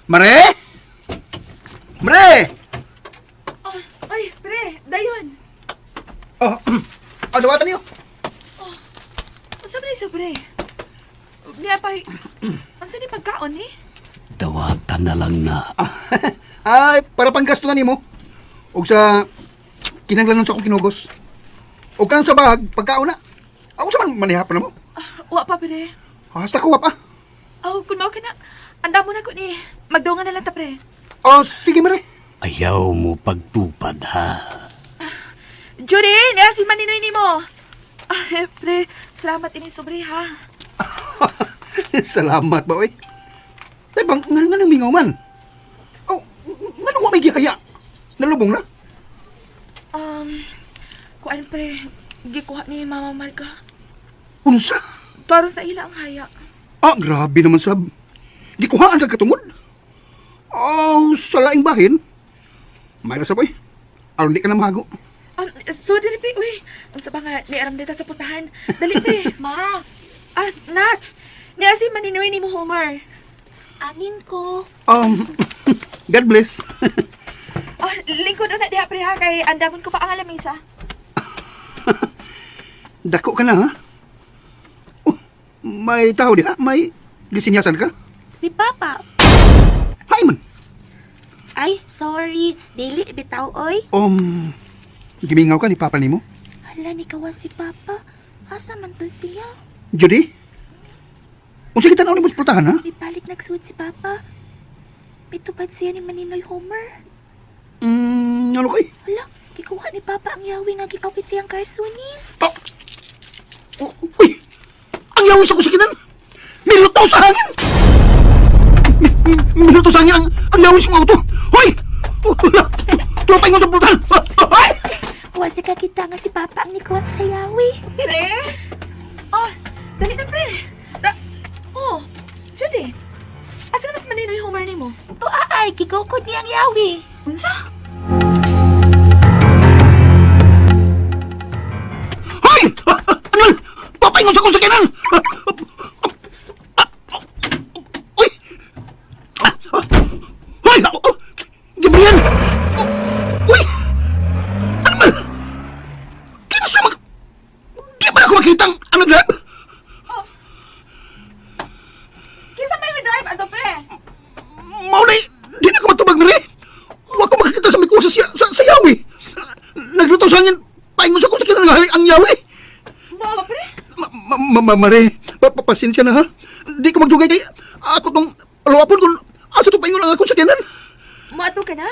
G: Mare! Mare!
D: Ah, ay, pre, dayon.
G: Oh, oh, dawatan niyo.
D: Unsa man sa pre? Niya pa. Unsa ni pagkaon ni?
E: Dawatan na lang na.
G: Ay, para panggasto na nimo. Og sa kinahanglanon sa akong kinugos. Og kang sa bag, pagkaon na. Ako sa man manihapon na mo.
D: Ah, wa pa pre.
G: Hasta ko wa pa.
D: Aw, kun mao ka na. Anda mo na ko ni. Magdungan na lang ta pre.
G: Oh, sige mare.
E: Ayaw mo pagtupad ha.
D: Judy, niya si Maninoy nimo. Ah, pre, salamat ini sobre ha.
G: Salamat ba, oy. Tay bang, nga nga nang mingaw man. Oh, nga nung wa may gihaya. Nalubong na.
D: Kuan pre, gikuha ni Mama Marga.
G: Unsa?
D: Tuaron sa ila ang haya.
G: Ah, grabe naman sab. Gikuhaan ka katungod. Oh, sa laing bahin. May ra sab oy. Aron di ka na mahago.
D: So dali pre, uy. Unsa ba nga ni aram dita sa putahan. Dali pre.
A: Ma,
D: Ah, nak. Niya si Maninoy ni mo Homer.
A: amin ko.
G: God bless.
D: Ah, lingkod na diha pre ha kay andamon ko pa ang lamesa.
G: Dako ka na ha? Oh, may tao diha, may gisinyasan ka?
A: Si Papa.
G: Hay man.
A: Ay, sorry. Dili, bitaw, oy.
G: Gimingaw ka ni Papa nimo?
A: Hala, ni kawa si Papa. Asa man to siya?
G: Judy? Unsa kita na mo sa pultahan ha?
A: Mipalit nagsuot si Papa. Mitupad siya ni Maninoy Homer.
G: Ano kay?
A: Hala, gikuha ni Papa ang yawi nga gikawit siyang karsunis.
G: Oh. Oh, uy! Ang yawi sa kusakinan! Nilutaw sa hangin! Nilutaw sa hangin ang yawi sa auto! Hoy! Oh, wala! Tuwa pa ingon sa pultahan! Hoy!
A: Wa si kakita nga si Papa ang nikuha sa yawi.
D: Pre? Oh, dali na pre. Na, oh, Judy. Asa na mas Maninoy Homer nimo?
A: To ay, gigukod niya ang yawi.
D: Unsa?
G: Hoy! Ano? Papaingon sa kusakinan! Uy! Hoy! Gabriel! Uy! Ano man? Kinsa mag... Di ba ako makita ang nag-drive?
D: Oh. Kinsa may drive ato pre?
G: Mao na, di na ako matubag na rin. Wa ko makakita sa may kusa sa yawi. Yawi!
D: Mao ba, pre?
G: Mare, pasensya na ha. Di ko magdugay kay ako tong luwapon kung asa to paingon ang akong sakyanan.
D: Moadto ka na?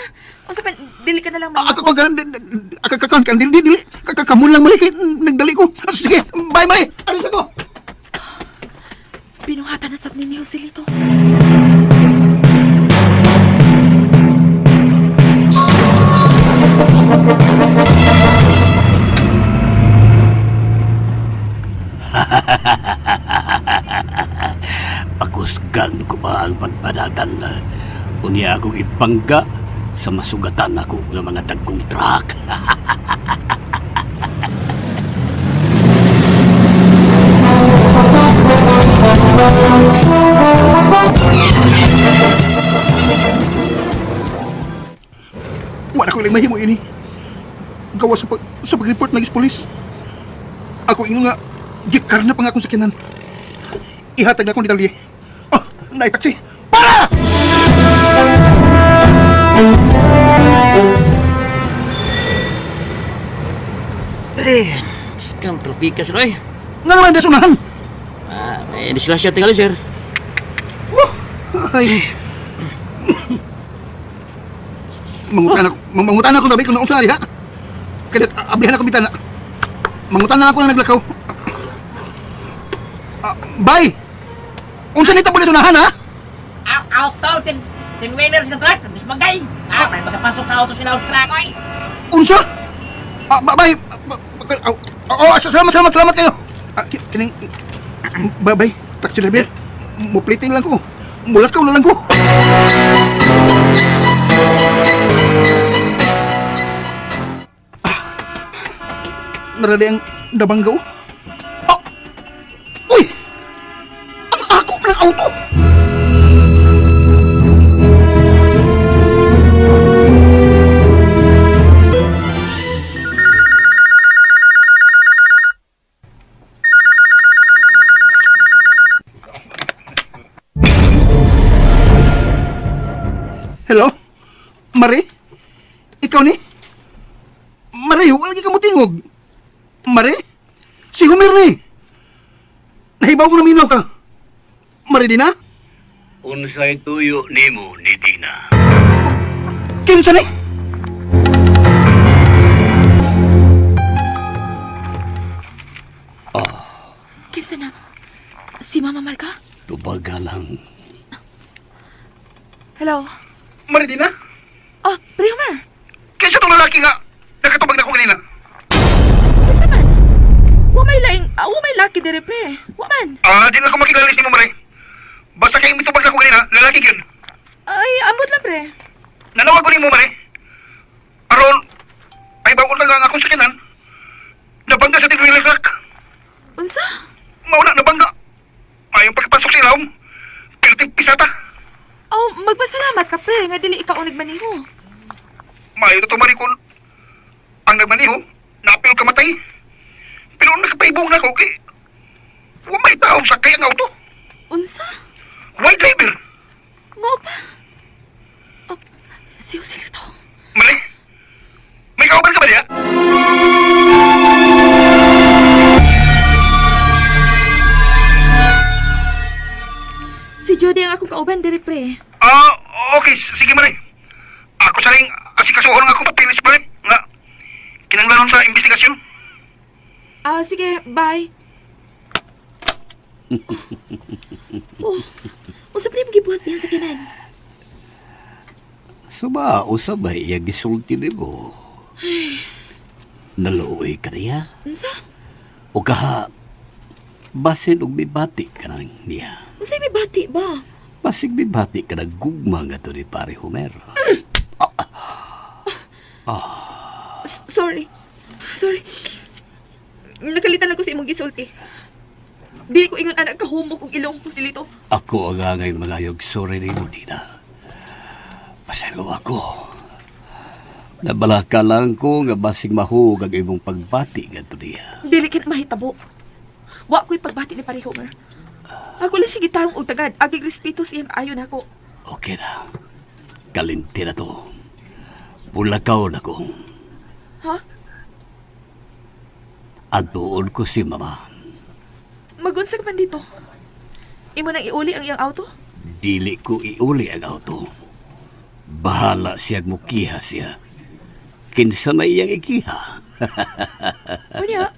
D: Unsa pa, dili ka na lang
G: Ako ko ganan, kakan kan dili dili kakamon lang, mali, kay nagdali ko. Ah, sige, bye bye. Alis ako.
D: Binuhatan na sab ni Joselito.
E: Pakusgan ko ba ang pagpadagan na unya akong ipangga sa masugatan ako ng mga dagkong truck.
G: Wala ko lang mahimo ini. Gawa sa pag-report ng pulis. Ako ingon nga gikar na pa nga akong sakyanan. Ihatag na akong detalye. Oh, naay taxi. Para!
B: Eh, kang trapika sir, oy.
G: Nga naman desunahan.
B: Ah, may disgrasya tingali, sir.
G: Ay. Mangutan ako, mangutan ako tabi kung naunsa diha. Kaya ablihan ako bitana. Mangutan na ako na naglakaw. Ah, bye. Unsa ni tabo desunahan ha?
C: Auto, tin wheelers ng truck, bismagay. Ah, may pagkapasok sa auto sila truck, oy.
G: Unsa? Ah, bye. Oh, salamat, salamat, salamat kayo. Ah, kining bye bye, taxi driver. Mupliting lang ko. Mulakaw na lang ko. Ah, narali ang dabanggaw. Oh! Uy! Ang ako ng auto! Hello? Mare? Ikaw ni? Mare, wala ka mo tingog. Mare? Si Homer ni. Nahibaw ko na minaw ka. Mare di na?
E: Unsay tuyo nimo ni Dina?
G: Kinsa ni?
D: Kinsa na? Si Mama Marga?
E: Tubaga lang.
D: Hello?
G: Mare di na?
D: Oh, pre Homer.
G: Kinsa tong lalaki nga nakatubag na ko kanina?
D: Kinsa man? Wa may laing, wa may laki dire, pre. Wa man.
G: Ah, di na ko makilala si mo, Mare. Basta kay mitubag na ko kanina, lalaki yun.
D: Ay, amot lang, pre.
G: Nanawag ko nimo, Mare. Aron, ay bago lang ang akong sakinan. Nabangga sa tinwilay truck.
D: Unsa?
G: Mauna, nabangga. Ayong pagkapasok sa ilawom. Pero pisata.
D: Oh, magpasalamat ka, pre, nga dili ikaw ang nagmaniho.
G: Maayo na tumari kung ang nagmaniho, napil kamatay. Pero nakapaibong na ko, kay wa may tao sa kayang auto.
D: Unsa?
G: Why driver?
D: Mao pa? Oh, si Joselito.
G: Mali? May kauban ka ba diya?
D: Si Judy ang akong kauban diri, pre.
G: Ah, okay. Sige, Mari. Ako sa ring asikasuhon ang akong papilis, Mari. Nga, kinanglanon sa investigasyon.
D: Ah, sige, bye. Oh, unsa pre imong gibuhat siya sa kinan?
E: Suba, usabay iya gisulti nimo. Naluoy ka niya.
D: Unsa?
E: O kaha, basin og mibati ka na niya.
D: Unsa may bati ba?
E: Basig mibati ka na gugma nga to ni pare Homer.
D: Sorry. Sorry. Nakalitan ako sa imong gisulti. Dili ko ingon anak kahumok og ilong ko silito.
E: Ako ang angay mga sorry nimo, Dina. Pasaylo ako. Nabalaka lang ko nga basig mahug ang imong pagbati nga to niya.
D: Dili kit mahitabo. Wa ko'y pagbati ni Pare Homer. Ako lang siya gitarong og tagad. Agig respeto sa iyang kaayo nako.
E: Okay na. Kalinti na to. Bulakaw na ko.
D: Ha?
E: Adtuon ko si mama.
D: Magunsa ka man dito. Imo nang iuli ang iyang auto?
E: Dili ko iuli ang auto. Bahala siya mukiha siya. Kinsa may iyang ikiha.
D: Unya,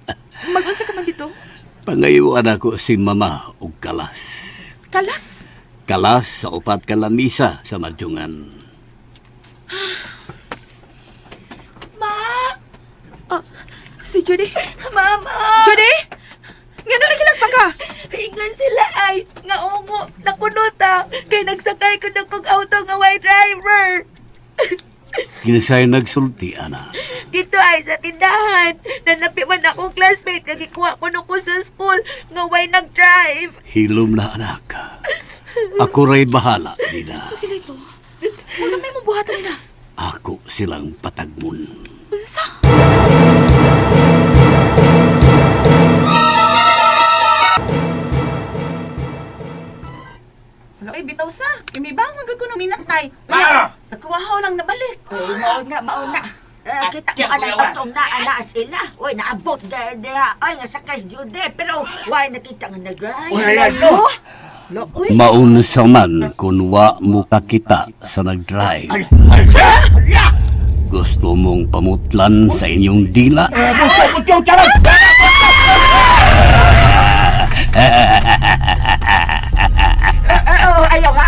D: magunsa ka man dito.
E: Pangayuan ako si mama og kalas.
D: Kalas.
E: Kalas sa upat ka lamisa sa madyungan.
A: Ma!
D: Ah, si Judy.
A: Mama!
D: Judy! Ngano nagilak pa ka?
A: Ingon sila ay, nga ungo, nakunota, kay nagsakay ko na kong auto nga way driver.
E: Kinsay nagsulti, ana.
A: Dito ay sa tindahan, nanapi man akong classmate, nagikuha ko nung ko sa school, nga way nag-drive.
E: Hilom na anak. Ako ra'y bahala, Dina.
D: Sila ito. Unsa may mong buhaton nila?
E: Ako silang patagmon.
D: Unsa?
I: Wala, ay, bitaw sa. Kimibangon ko kuno minatay. Wala, nagkuwahaw lang nabalik.
F: Ay, mauna, mauna. Eh, kita ko anang atong na ana sila. Uy, naabot da da. Ay, nga sakay si Jude. Pero, why nakita nga nag-drive?
I: Lo, uy.
E: Maunsa man kung wa mo kakita sa nag-drive. Gusto mong pamutlan sa inyong dila?
F: Oh, ayaw ha.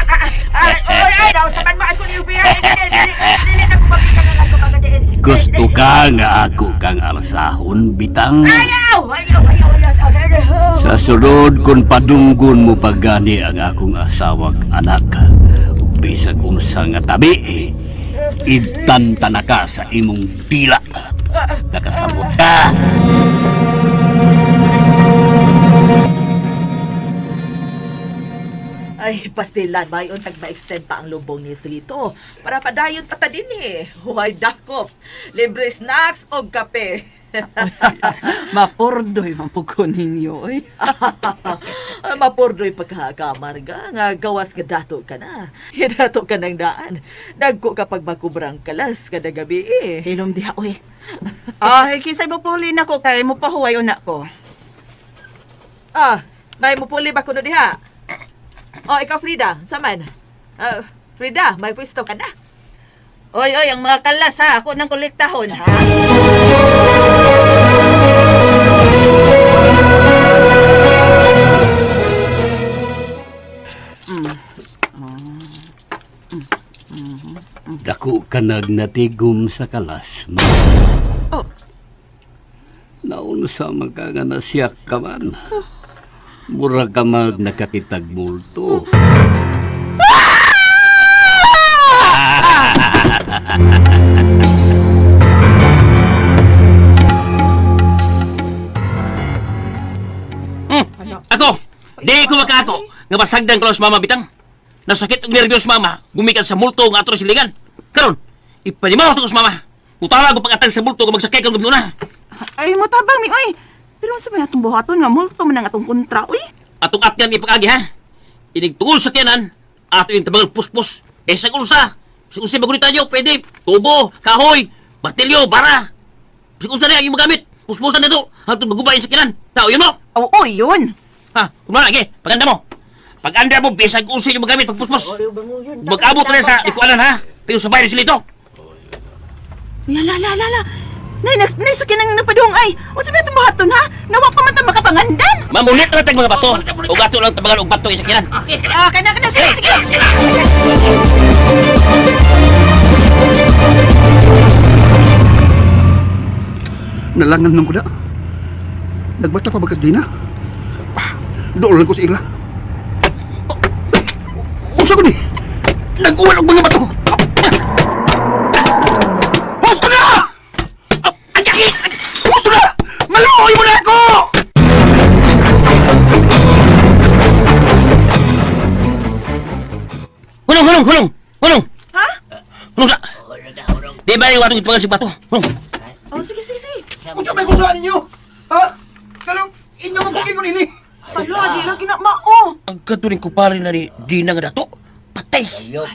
F: Ay, ay, ay, daw sa man mo ako ni Ubi. Dili na ko makita nga ako kagadiin.
E: Gusto ka nga ako kang arsahon, bitang?
F: Ayaw, ayaw, ayaw, ayaw. Ayaw.
E: Sa sunod kung padunggon mo pagani ang akong asawag anak, ug bisag unsa nga tabi, idtantana ka sa imong dila. Nakasabot ka!
I: Ay, pastilan, mayon tagma-extend pa ang lubong ni Silito. Para padayon pa ta din eh. Huwag dakop. Libre snacks o kape.
C: Mapurdoy man po ko ninyo, oy.
I: Ay, mapurdoy pagkakamarga. Nga gawas nga dato ka na. Hidato ka ng daan. Dagko kapag makubrang kalas kada gabi eh.
C: Hilom diha, oy.
I: Ay, kisay mo puli na ko kay mo pahuway una ko. Ah, may mupuli ba kuno diha? Oh, ikaw Frida, saman. Ah, Frida, may pwesto ka na.
C: Oy, oy, ang mga kalas ha, ako nang kolektahon ha.
E: Dako ka nagnatigom sa kalas, ma.
I: Oh.
E: Naunsa man ka nga nasiyak ka man. Mura ka man nakakitag multo.
H: Ako, di ko makato nga masagdan ko lang sa mama bitang. Nasakit og nervyos mama, gumikan sa multo nga ato siligan. Karon, ipanimaw ko sa mama. Mutala ko pag-atag sa multo nga magsakay kang gabnuna.
C: Ay, mutabang mi, oy. Pero unsa may atong buhaton nga multo man ang atong kontra, oy.
H: Atong atyan ipakagi ha. Inig tungol sa kiyanan, ato yung tabangan puspos. Eh sa unsa, sa unsa bago tayo, pwede. Tubo, kahoy, martilyo, bara. Sa unsa na yung magamit. Puspusan nito, hangtod magubayin sa kiyanan. Tao yun mo.
C: Oo, oy, yun.
H: Ha, kumana, okay, paganda mo. Pag-anda mo, bisag unsa yung magamit pagpuspos. Mag-abot na sa ikuanan ha. Pero sabay na sila ito.
C: Uy, ala, ala, ala, ala. Nay, nay, nay, sa kinang napadung ay. Unsa may atong buhaton ha? Nga wa pa man ta makapangandam.
H: Mamulit na tag mga bato. O gato lang tabangan og bato sa kiyanan.
C: Ah, kana kana sige, sige.
G: Nalangan nang kuda. Nagbata pa bagas dina. Ah, doon lang ko sa ila. Unsa ko ni? Nag-uwan og mga bato. Husto na! Husto na! Maluoy mo na ako!
H: Hulong, hulong, hulong! Hulong!
I: Ha?
H: Hulong sa... Di ba yung atong itabangan si bato? Hulong!
C: Oh, sige, sige, sige.
G: Unsa may kusuhan ninyo? Ha? Kalong inyo mo kukingon ini.
C: Hala, di lang kinamao.
H: Ang katuring ko pare na ni Dina nga dato. Patay!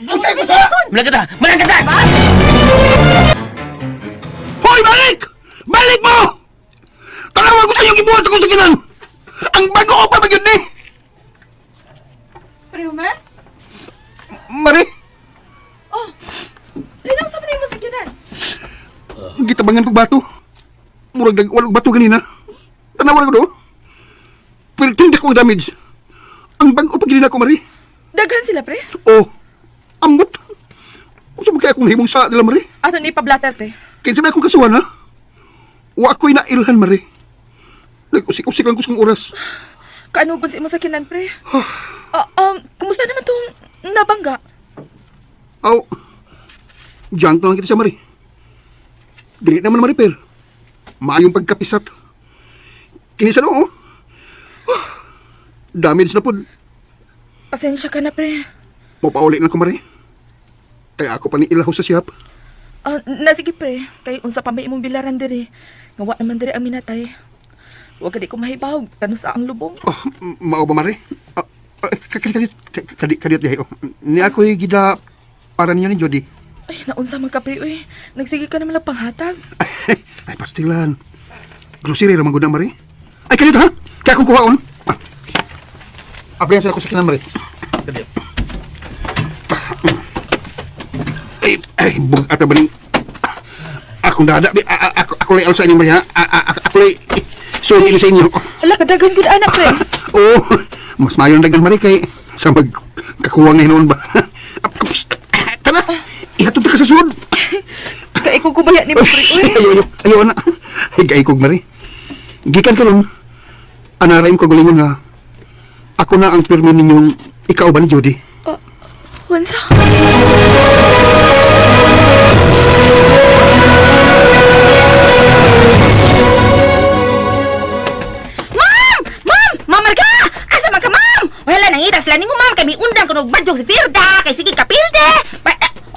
G: Unsa kusa?
H: Malagata! Malagata!
G: Hoy, balik! Balik mo! Tanawan ko sa Bago pa ba yun ni?
D: Pre, Homer?
G: Mari,
D: Oh, Linaw sa mo sa kinan.
G: gitabangan kog bato. Murag nag walog bato ganina. Tanawan ko do. Pero tindak ko ang damage. Ang bago pa ganina ko, Mari.
D: Daghan sila, pre.
G: Oh, ambot. Unsa ba kaya akong nahimong sa nila, Mari?
D: Ato ni pablatter, pre.
G: Kinsa may akong kasuhan, ha? Wa ako'y nailhan, Mari. Nag-usik-usik lang ko sa oras.
D: Kaano kung si mo sa kinan, pre? Ah, kumusta naman tong nabangga?
G: Aw, junk lang kita siya, Mari. Dili naman, Mari, per. Maayong pagkapisat. Kinisa no, oh. Ah, damage na po.
D: Pasensya ka na, pre.
G: Mapauli na ko, Mari. Kaya ako pa ni ilaw sa siyap.
D: Ah, na sige, pre. Kay unsa pa may imong bilaran diri. Nga wa naman diri ang minatay. Wa ka di ko mahibawg. Kano sa ang lubong.
G: Oh, mao ba, Mari? Ah, ah, kadiyot, kadiyot, dihay, oh. Ni ako'y gida para niyo ni Jody.
D: Ay, naunsa man ka, pre, uy. Nagsige ka naman lang panghatag.
G: Ay, pastilan. Grocery ramang gud na, Mari. Ay, kadiyot, ha? Kaya akong kuhaon. Ah. Ablihan sila ko sa kinan, Mari. Kadiyot. Ay, ay, bug-at na ba ning... Akong dada, di, ako, ako lay sa inyo, Mari, ha? Ako lay... Sorry sa inyo.
D: Ala, kadagan gud anak, pre.
G: Oo, mas mayo na dagan, Mari, kay sa mag kakuwang na hinuon ba? Psst, Tara, ihatod ka sa sud.
D: Kay ko kubaya ni mo, pre, uy.
G: Ayo, ayo, ayo na. Ay, gaikog, Mari. Gikan karon, anaraim ko galingon nga. Ako na ang pirmi ninyong ikaw ba ni Jody?
D: Unsa?
A: Ma'am! Ma'am! Mamarga! Asa man ka, ma'am? Wala nangita sila nimo, ma'am. Kay miundang kuno badyong si Firda. Kay sige kapilde.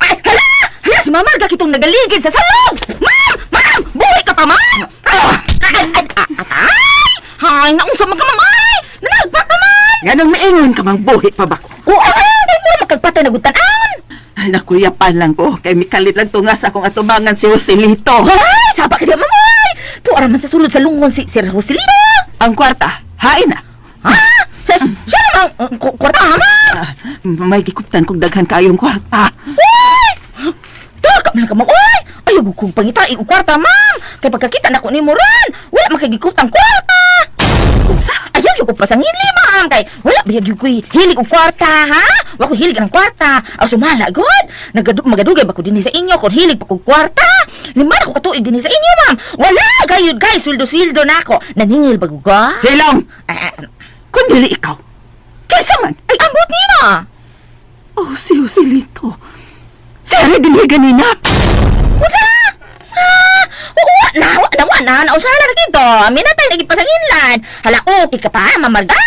A: Ay, hala! Hala, si Mamarga kitong nagaligid sa salog! Ma'am! Ma'am! Buhi ka pa, ma'am! Ah! Ay, ay, ay, ay! Hay, naunsa man ka, ma'am? Ay! Nanagpa ka, ma'am!
I: Ganong maingon ka mang buhi pa ba ko?
A: Oo, ay, mo makagpatay na gutan-an!
I: Ay, nakuyapan lang ko. Kay mikalit lang tunga sa akong atubangan si Joselito.
A: Ay, saba ka di, ma'am, ay! Tuara man sa sulod sa lungon si Sir Joselito!
I: Ang kwarta, hain na.
A: Ha? Sa, siya namang kwarta, ha, ma'am?
I: Ah, may gikuptan kong daghan kayong kwarta.
A: Uy! Taka man ka, ma'am. Uy! Ayaw kong pangita og kwarta, ma'am. Kay pagkakita na ko ni mo ron, wala makagikot ang kwarta.
I: Unsa?
A: Ayaw yung pasangili, ma'am. Kay wala biyag yung ko'y hilig og kwarta, ha? Wa ko hilig ang kwarta. Aw sumala, god. Magadugay ba ko dinhi sa inyo kung hilig pa kog kwarta? Lima na ko katuig dinhi sa inyo, ma'am. Wala gayud guys, sweldo-sweldo na ako. Naningil ba ko ka?
I: Hilong!
A: Ay, ay,
I: Kung dili ikaw, kaysa man?
A: ay, ambot nima.
I: Oh, si Joselito. Si Ari dinhi ganina.
A: Unsa? Ah, oo, na, wa na, wa na, nausala na kito. Minatay na pa sa inlan. Hala, okay ka pa, mamarga?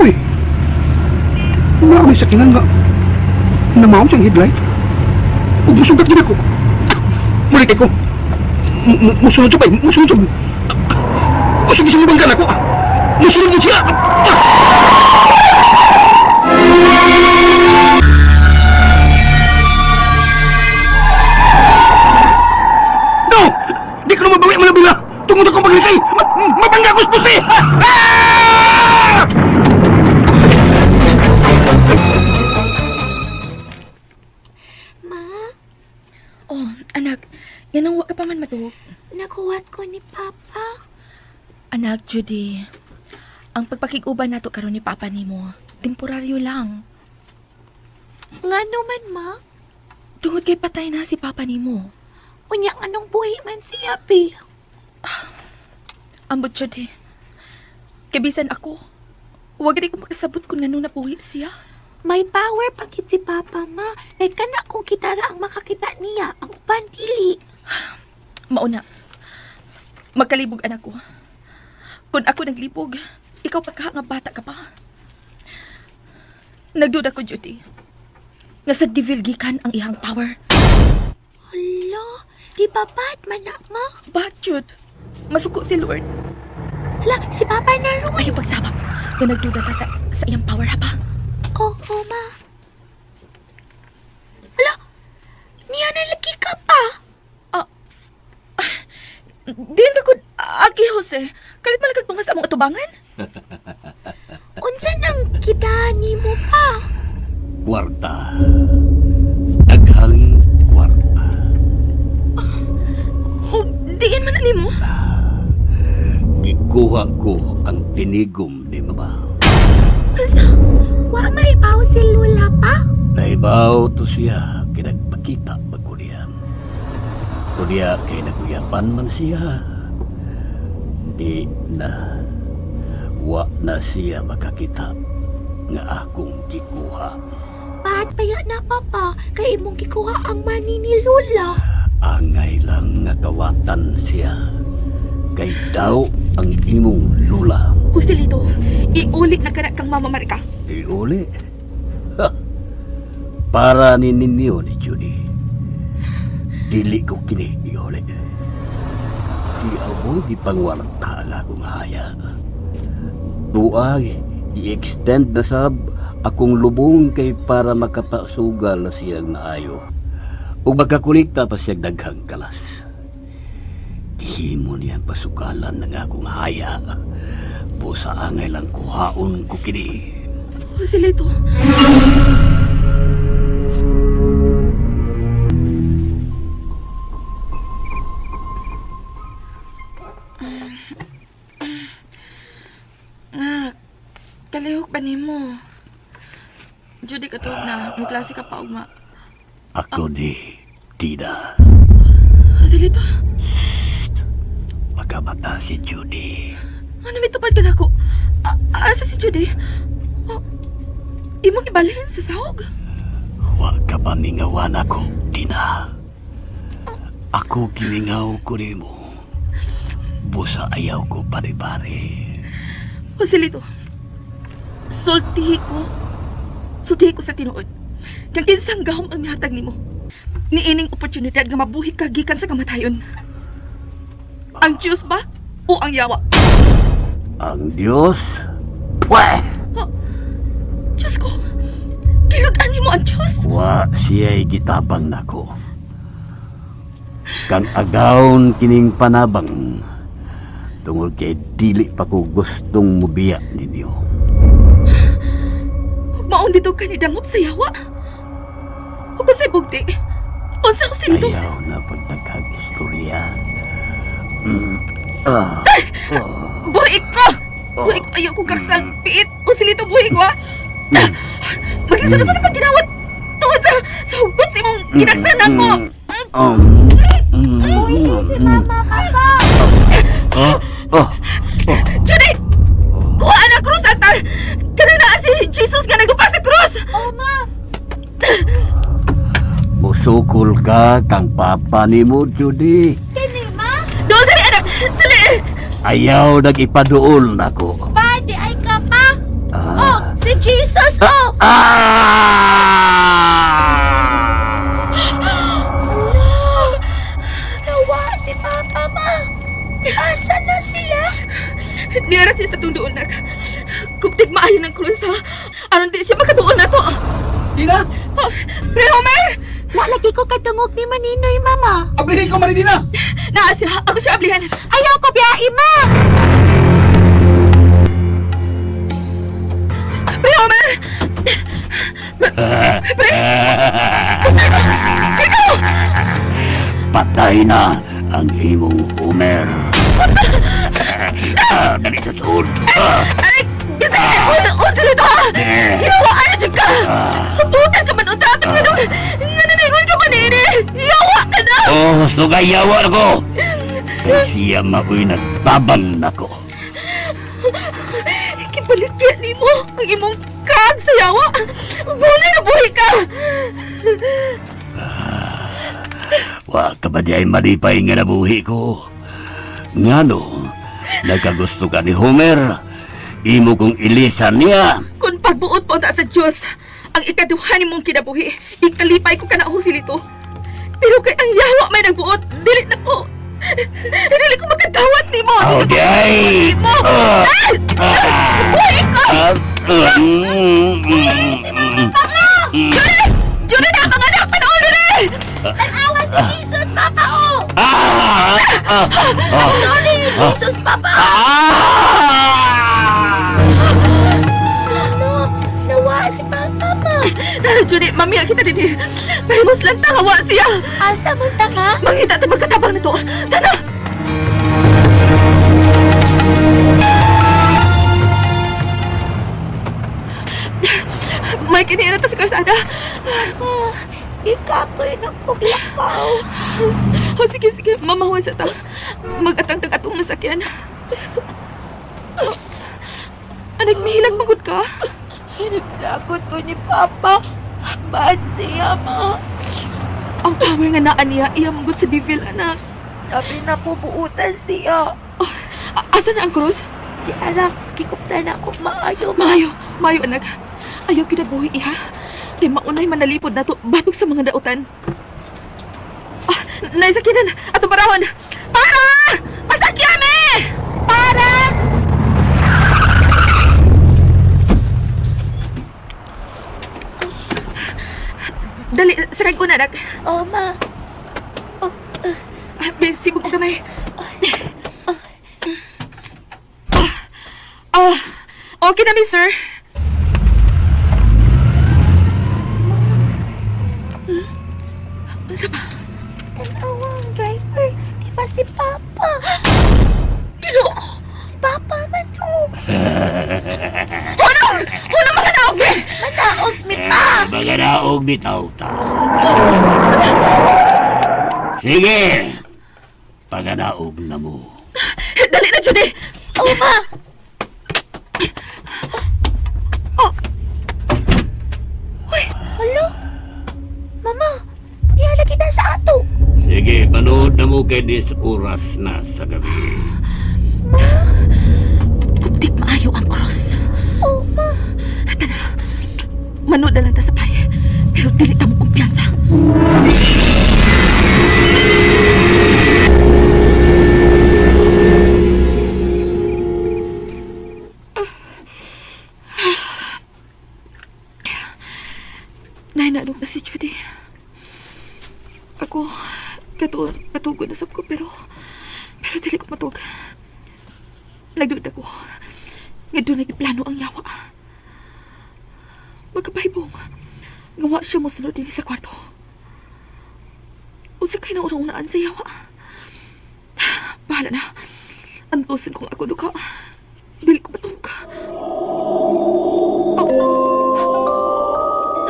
G: Uy! Maamay sa kinan nga. Namaom siyang headlight. Ug musugat gid ako. Muli kay ko. Musunod siya ba? Musunod siya. Gusto gusto mo banggan ako. Musunod gid siya. No! Di ko na mabawi ang mga bila. Tungod akong paglikay. Mabangga ko sa pusti! Ah! Ah!
A: Ma,
D: Oh, anak, ganang wa ka pa man matuog.
A: nakuwat ko ni Papa.
D: Anak, Judy, ang pagpakig-uban nato karon ni Papa nimo, temporaryo lang.
A: Ngano man, ma?
D: Tungod kay patay na si Papa nimo.
A: Unya anong buhi man siya, bi?
D: Ambot, Judy. Kabisan ako. Huwag di ko makasabot kung ngano napuhi siya.
A: May power pa gid si Papa, ma. Kay kana kung kitara ang makakita niya, ang uban dili.
D: Mauna. Magkalibog anak ko. Kung ako naglibog, ikaw pa ka nga bata ka pa. Nagduda ko, Judy. Nga sa devil gikan ang ihang power.
A: Hala, di ba bad man na, ma?
D: But, Jude, masuko si Lord.
A: Hala, si Papa na ron.
D: Ayaw pagsama. Nga nagduda ta sa iyang power, ha pa?
A: Oo, ma.
J: Niya na lagi ka pa.
D: Diin ka gud agi Jose. Kalit man lang kag tunga sa among atubangan.
J: Unsa nang kita nimo pa?
E: Kwarta. Daghang kwarta.
D: O diin man na nimo.
E: Gikuha ko ang tinigom ni mama.
J: Unsa? Wa may baw si Lula pa?
E: Naibaw to siya, kinagpakita ba ko niya. Kunya kay naguyapan man siya. Di na, wa na siya makakita nga akong gikuha.
J: Ba't paya na papa kay imong gikuha ang money ni Lula?
E: Angay lang nga kawatan siya. Kay daw ang imong lula.
D: Joselito, iulit na kana kang Mama Marika.
E: Iuli. Ha! Para ni ninyo ni Judy. Dili ko kini iuli. Di ako gipangwarta ang akong haya. Tuag, i-extend na sab akong lubong kay para makapasugal na siyang naayo. Ug makakolekta pa siyang daghang kalas. Gihimo niya ang pasukalan ng akong haya. Busa angay lang kuhaon ko kini.
D: Joselito. Nga, kalihok ba nimo? Judy, katulog na. May klase ka pa, ugma.
E: Ako ni Tina.
D: Joselito,
E: Magkamata si Judy.
D: ano may tupad ka na ako? Asa si Judy? Oh, imong ibalhin sa sahog?
E: Wa ka pa mingawan ako, Tina. Ako gimingaw ko nimo. Busa ayaw ko pare-pare.
D: Joselito, sultihi ko. Sultihi ko sa tinuod. Kang kinsang gahom ang mihatag nimo. Niining oportunidad nga mabuhi ka gikan sa kamatayon. Ang Diyos ba o ang yawa?
E: Ang Diyos, pweh!
D: Oh, Diyos ko, giludan nimo ang Diyos.
E: Wa siya'y gitabang nako. Kang agawon kining panabang, tungod kay dili pa ko gustong mubiya ninyo.
D: Huwag maong dito ka ni dangop sa yawa. Huwag ko sa bugti. Unsa ko silito?
E: Ayaw na pagdaghag istorya. Mm. Ah. Oh.
D: Buhi ko! Buhi ko! Ayaw kong kagsagpit! O silito, buhi ko ha! Maglisod ako sa pagginawat tungod sa hugot sa imong ginagsanan mo!
E: Um. Mm.
J: Uy, si mama papa.
E: Oh. Oh.
D: Judy! Kuha na krus altar! Kanang naa si Jesus nga nagdupa sa krus!
J: Oh ma,
E: Musukol ka kang papa nimo, Judy.
J: kini ma.
D: Dool dali anak! Dali!
E: Ayaw nag-ipaduol nako.
J: Pa, di ay ka pa.
E: Ah.
J: Oh, si Jesus oh.
E: Ah!
J: Hala, nawa si papa ma. Asa na siya?
D: Nira siya sa tundoon nak. Kuptig maayo ng krus ha! Aron di siya makaduol na to!
G: Dina!
D: Oh, Pre Homer!
J: Wa lagi ko kadungog ni Maninoy mama.
G: Ablihin ko, Maridina!
D: Naa siya! Ako siya ablihan!
J: Ayaw ko biyahe ma.
D: Pre Homer!
E: Patay na ang imong Homer. Ah, dali sa suod. Ah,
D: Aray! Bisa ka! O silito ha!
E: Eh.
D: Ginawa na dyan ka! Putan ka man unta! Nananayon ka man ini! Yawa ka na!
E: Oh, sugayawa ko. Kay siya maoy nagtabang nako.
D: Kibaligya nimo ang imong kag sa yawa! Buhay na buhi ka!
E: Wa ka ba di ay malipay nga nabuhi ko? Ngano, nagkagusto ka ni Homer, imo kong ilisan niya.
D: Kung pagbuot po ta sa Diyos, ang ikaduha nimong kinabuhi, ikalipay ko kana silito. Pero kay ang yawa may nagbuot, dili na ko. Dili ko makadawat nimo.
E: Oh,
D: Dili ko
E: di ay!
D: makadawat nimo.
E: Ah!
D: Ah!
E: Ah!
D: Buhi ko!
E: Ah! Mm, mm, mm, mm.
D: Judy! Judy na ang anak! Panood na!
J: Tanawa si Jesus, Papa, oh!
E: Ah! Ah! Ah!
J: Sorry, Jesus, Papa!
E: Ah!
J: Ano? Nawa si Papa, ma!
D: Tara, Judy, mamiya kita din. Mahimos lang tangawa siya.
J: Asa man ta ka?
D: Mangita ta magkatabang nito. Tara! May kinira ta sa karsada.
J: Ah, ikapoy na kong lakaw.
D: Oh, sige, sige. Mamahuan sa ta. Mag-atang-tag atong masakyan. Anak, mihilag magod ka?
J: Naglagot ko ni Papa. Bad siya, ma.
D: Ang power nga naa niya, iya manggod sa devil, anak.
J: Sabi na pubuutan siya.
D: Oh, asa na ang krus?
J: Di anak, kikuptan ako maayo, ma.
D: Maayo, maayo, anak. Ayaw kinabuhi, iha. Kay maunay manalipod na to, batok sa mga dautan. Ah, naisakinan, atong parahon. Para! Pasakyame! Para! Dali, sakay ko na, anak.
J: Oh, ma. Oh,
D: Ah, be, sibog ko gamay. Ah, okay na, mi, sir. Ma. Unsa pa?
J: Tanawa ang driver. Di ba si Papa?
D: Ginoo ko!
J: Si Papa man, oh.
D: Hunong! Hunong mga naog, be!
J: Manaog mi pa.
E: Mga naog bitaw ta. Sige! Paganaog na mo.
D: Dali na, Judy!
J: Oh, ma.
D: Oh!
J: Uy, hala. Mama, niya kita sa ato.
E: Sige, panood na mo kay dis oras na sa gabi.
D: Kuptik maayo ang cross.
J: Oh, ma.
D: Tana, manood na lang ta sa pay. Pero dili ta mo kumpiyansa. Nahinalog na si Judy. Ako, katugod na sab ko pero dili ko matug. Nagduod ako. Nga doon nagplano ang yawa. Magkabahibong. Gawa siya mosunod din sa kwarto. Unsa kay na unang-unaan sa yawa. Bahala na. Antosin kong ako duka. Dili ko matug. Oh.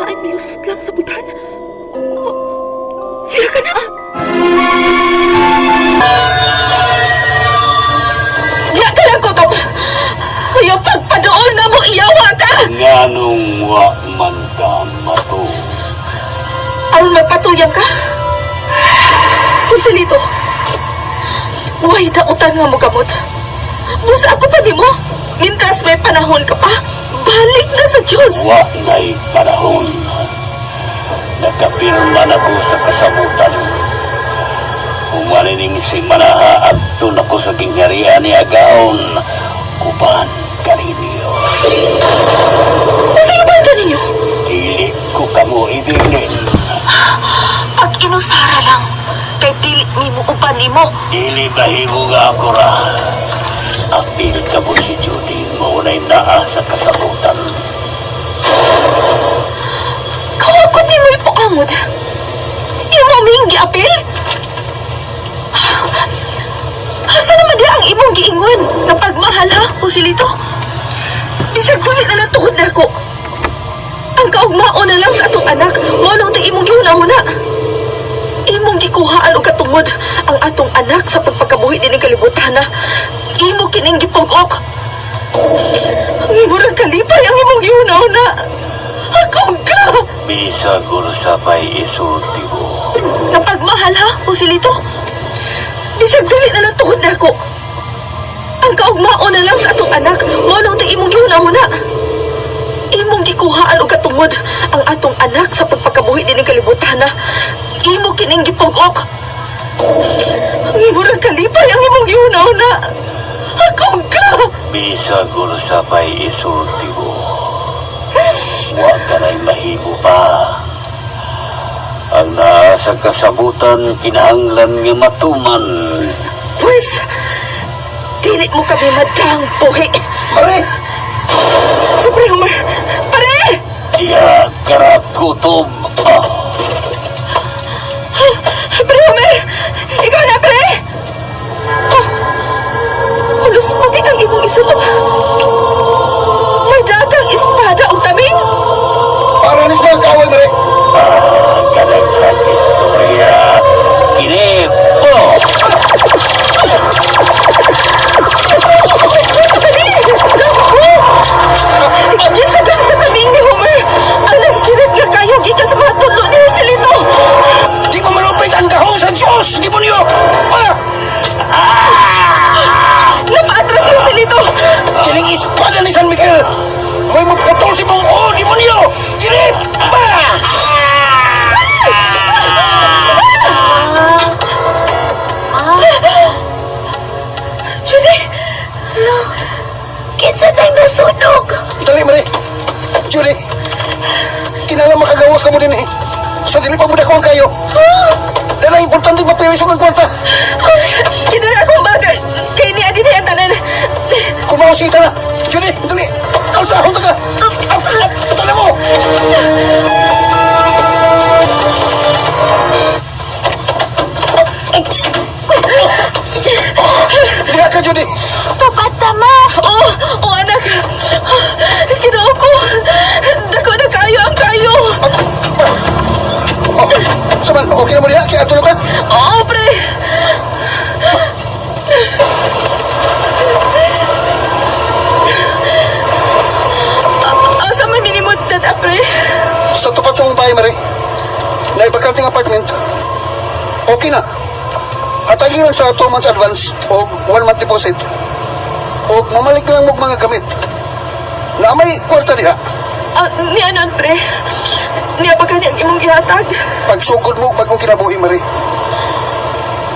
D: Naay milusot lang sa butan. Oh. Siya ka na! Diya ka lang, Kotong! Ayaw pagpadool na mo iyawa ka!
E: Nganong wa man ka mato.
D: Aron magpatuyang ka? Joselito, huwag dautan nga mo gamot. Busa ako pa nimo. Mintras may panahon ka pa, balik na sa Diyos.
E: Wa na'y panahon. Nakapirma na ko sa kasabutan. Humalining si Manaha at na ko sa kingharian ni Agaon. Kuban kaninyo.
D: Sa ibang ka ninyo,
E: Dili ko kamo ibigin.
D: pag inusara lang, kay dili mimo uban nimo.
E: Dili mahimo nga ako ra. Apil ka mo si Judy, maunay naa sa kasabutan.
D: Kawakot nimo ipukamot. Imo ming giapil? Asa naman di ang imong giingon nga pagmahal ha, Joselito? Bisag dili na lang tuhod nako. Ang kaugmao na lang sa atong anak, mao nang di imong gihuna-huna. Imong gikuhaan og katungod ang atong anak sa pagpakabuhi dinhi kalibutan na. Imo kining gipugok. Ang imong kalipay ang imong gihuna-huna. Ako ka!
E: Bisag sa pa'y isulti mo.
D: Nga pagmahal ha, Joselito? Bisag dili na lang tuhod nako. Ang kaugmao na lang sa atong anak, mao nang di imong gihuna-huna. Imong gikuhaan og katungod ang atong anak sa pagpakabuhi dinhi kalibutan na. Imo kining gipugok. Ang imong kalipay ang imong gihuna-huna. Ako ka!
E: Bisag sa pa'y isulti mo. Wa ka na'y mahimo pa. Ang naa sa kasabutan kinahanglan nga matuman.
D: Pwes, dili mo kami madang buhi.
G: Mare!
D: Sa Pre Homer. Pare!
E: Diya karakutob. Ah.
D: Pre Homer! Ikaw na, pre! Oh, halos puti ang imong isulo. May dagang espada og taming.
G: Para ni sa mga kaaway, Mare!
E: Kadaghan istorya. Kini po.
D: Gisagang sa tabing ni Homer. Ang nagsirit nga kayo gikan sa mga tudlo ni Joselito.
G: Di mo malupig ang gahong sa Diyos! Demonyo! Ah!
D: Napaatras si Joselito.
G: Kining espada ni San Miguel! May maputol si mong oh, demonyo! Kini! Ba!
D: Julie!
J: Kinsa nang nasunog?
G: Dali, Mare! Julie! Kinahanglan makagawas ka mo din eh. So, dili pa mo dako ang kayo. Dahil ang importante mapilis ang kwarta.
D: Kinala akong bagay. Kay ni Adi na yung tanan.
G: Kung mausita na. Julie, dali! Alsa, hunta ka! Up, up, tala mo! Diha ka, Judy!
J: Papa, ma.
D: Oh, oh anak. Kinoo ko. Dako na kayo ang kayo.
G: Oh, saman, okay na mo diha? Kaya tulog ka?
D: Oo, pre. Asa may minimod na, pre?
G: Sa tupad sa mong bahay, Mare. Naibakanting apartment. Okay na. Hatagin lang sa 2 months advance o 1 month deposit. O mamalik lang mo mga gamit. Na may kwarta diha.
D: Ah, ni anon, pre? Niya pa gani ang imong gihatag?
G: Pagsugod mo bagong kinabuhi, Mare.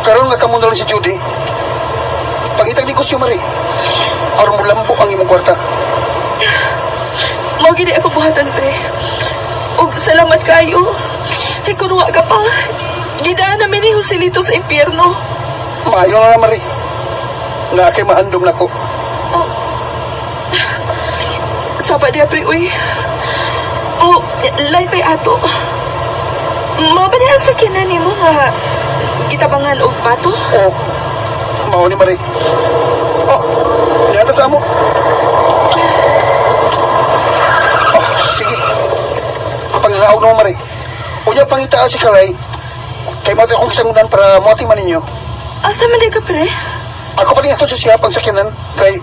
G: Karon nga kamo na lang si Judy. Pangitag negosyo, Mare. Aron mo lambo ang imong kwarta.
D: Mao gini ako buhatan, pre. Ug salamat kayo. Kay kun wa ka pa, gidaan namin ni Joselito sa impyerno.
G: Maayo na na, Mare. Na kay mahandom na ko.
D: Saba diha, pre, uy. O, lay pa'y ato. Mao ba niya sa kinan nimo nga gitabangan og pato?
G: Oh, mao ni Mare. Oh, niya sa amo. Oh, sige. Pangalaog na mo, Mare. Unya pangitaan si Kalay. Kay mo akong kisangunan para moati man ninyo.
D: Asa man di ka, pre?
G: Ako pa rin ato sa siya pangsakyanan kay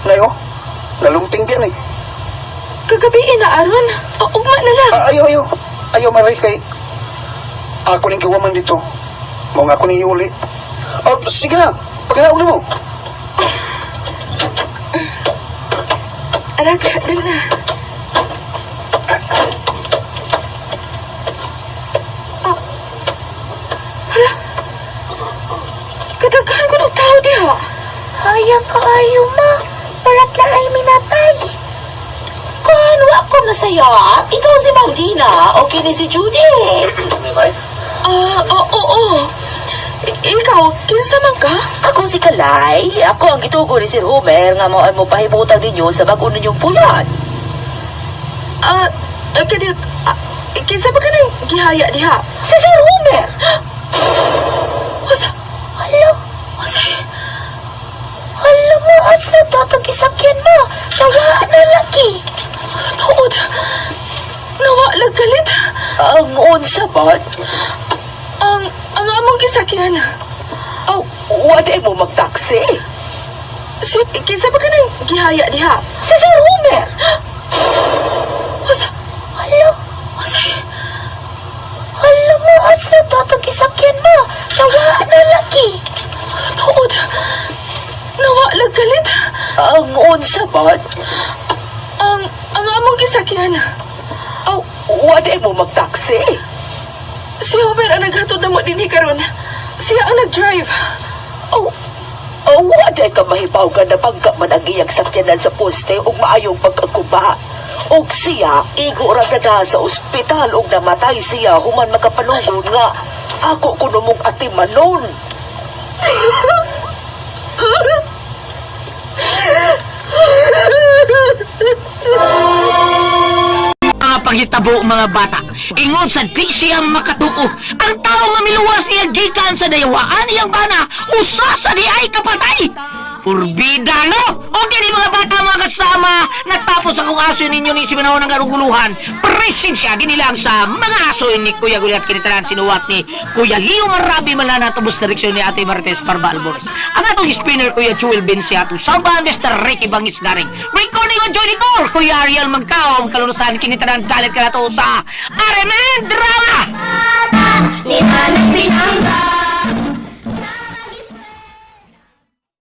G: Nayo, nalungting diyan eh.
D: Kagabi na aron. O, ugma na lang.
G: Ah, ayaw, ayaw. Ayaw, Mare, kay ako ning giwaman dito. Mao nga ako ning iuli. Oh, sige na. Pagkalaog na mo.
D: Anak, dali na. Ah. Hala. Kadaghan ko ng tao diha.
J: Hayang kaayo, ma. Parat na ay minatay. Kon, wa ko masaya. Ikaw si Ma'am Gina. Okay ni si Judy.
D: Ah, oo, oo. Ikaw, kinsa man ka?
A: Ako si Kalay. Ako ang gitugo ni Sir Homer nga mao ay mopahimutan ninyo sa bag-o ninyong pulan.
D: Ah, kanit, kinsa ba ka nang gihaya diha?
A: Si Sir Homer!
D: Usa,
J: Hala,
D: usa.
J: hala mo. As na to gisakyan mo. Nawa na lagi.
D: Tuod. Nawa lang galit.
A: Ang unsa man?
D: Ang among gisakyan.
A: Aw, wala mo magtaksi.
D: Si, kinsa ba ka nang gihaya diha?
A: Si Sir Homer!
D: Usa,
J: Hala,
D: usa.
J: hala mo. As na to gisakyan mo. Nawa na lagi.
D: Tuod. Nawa lang galit.
A: Ang unsa man?
D: Ang among gisakyan.
A: Aw, wala mo magtaksi.
D: Si Homer ang naghatod na mo dinhi karon. Siya ang nag-drive.
A: Aw, aw, wala ka mahibaw ka na bangka man ang iyang sakyanan sa poste ug maayong pagkakuba.
J: Og siya, igo ra gada sa ospital og namatay siya human makapanungod nga ako kuno mong atimanon.
B: Mga panghitabo mga bata. Ingon sa di siya makatuo. Ang tao nga miluwas niya gikan sa dayawaan iyang bana, usa sa di ay kapatay. Purbida no! O kini mga bata mga kasama, natapos akong aso ninyo ni Simanao ng karuguluhan. Presensya dinilang sa mga aso ni Kuya Gulyat kinitaran sinuwat ni Kuya Leo Marabi Malana tubos direksyon ni Ate Marites Parba Albones. Ang atong spinner Kuya Chuel Benciato, Samba Mr. Ricky Bangis Garing. Recording on Johnny Tor, Kuya Ariel Magkaom, kalunusan kinitaran dalit ka na to sa RMN Drama!
A: Ni Manay Pinangga.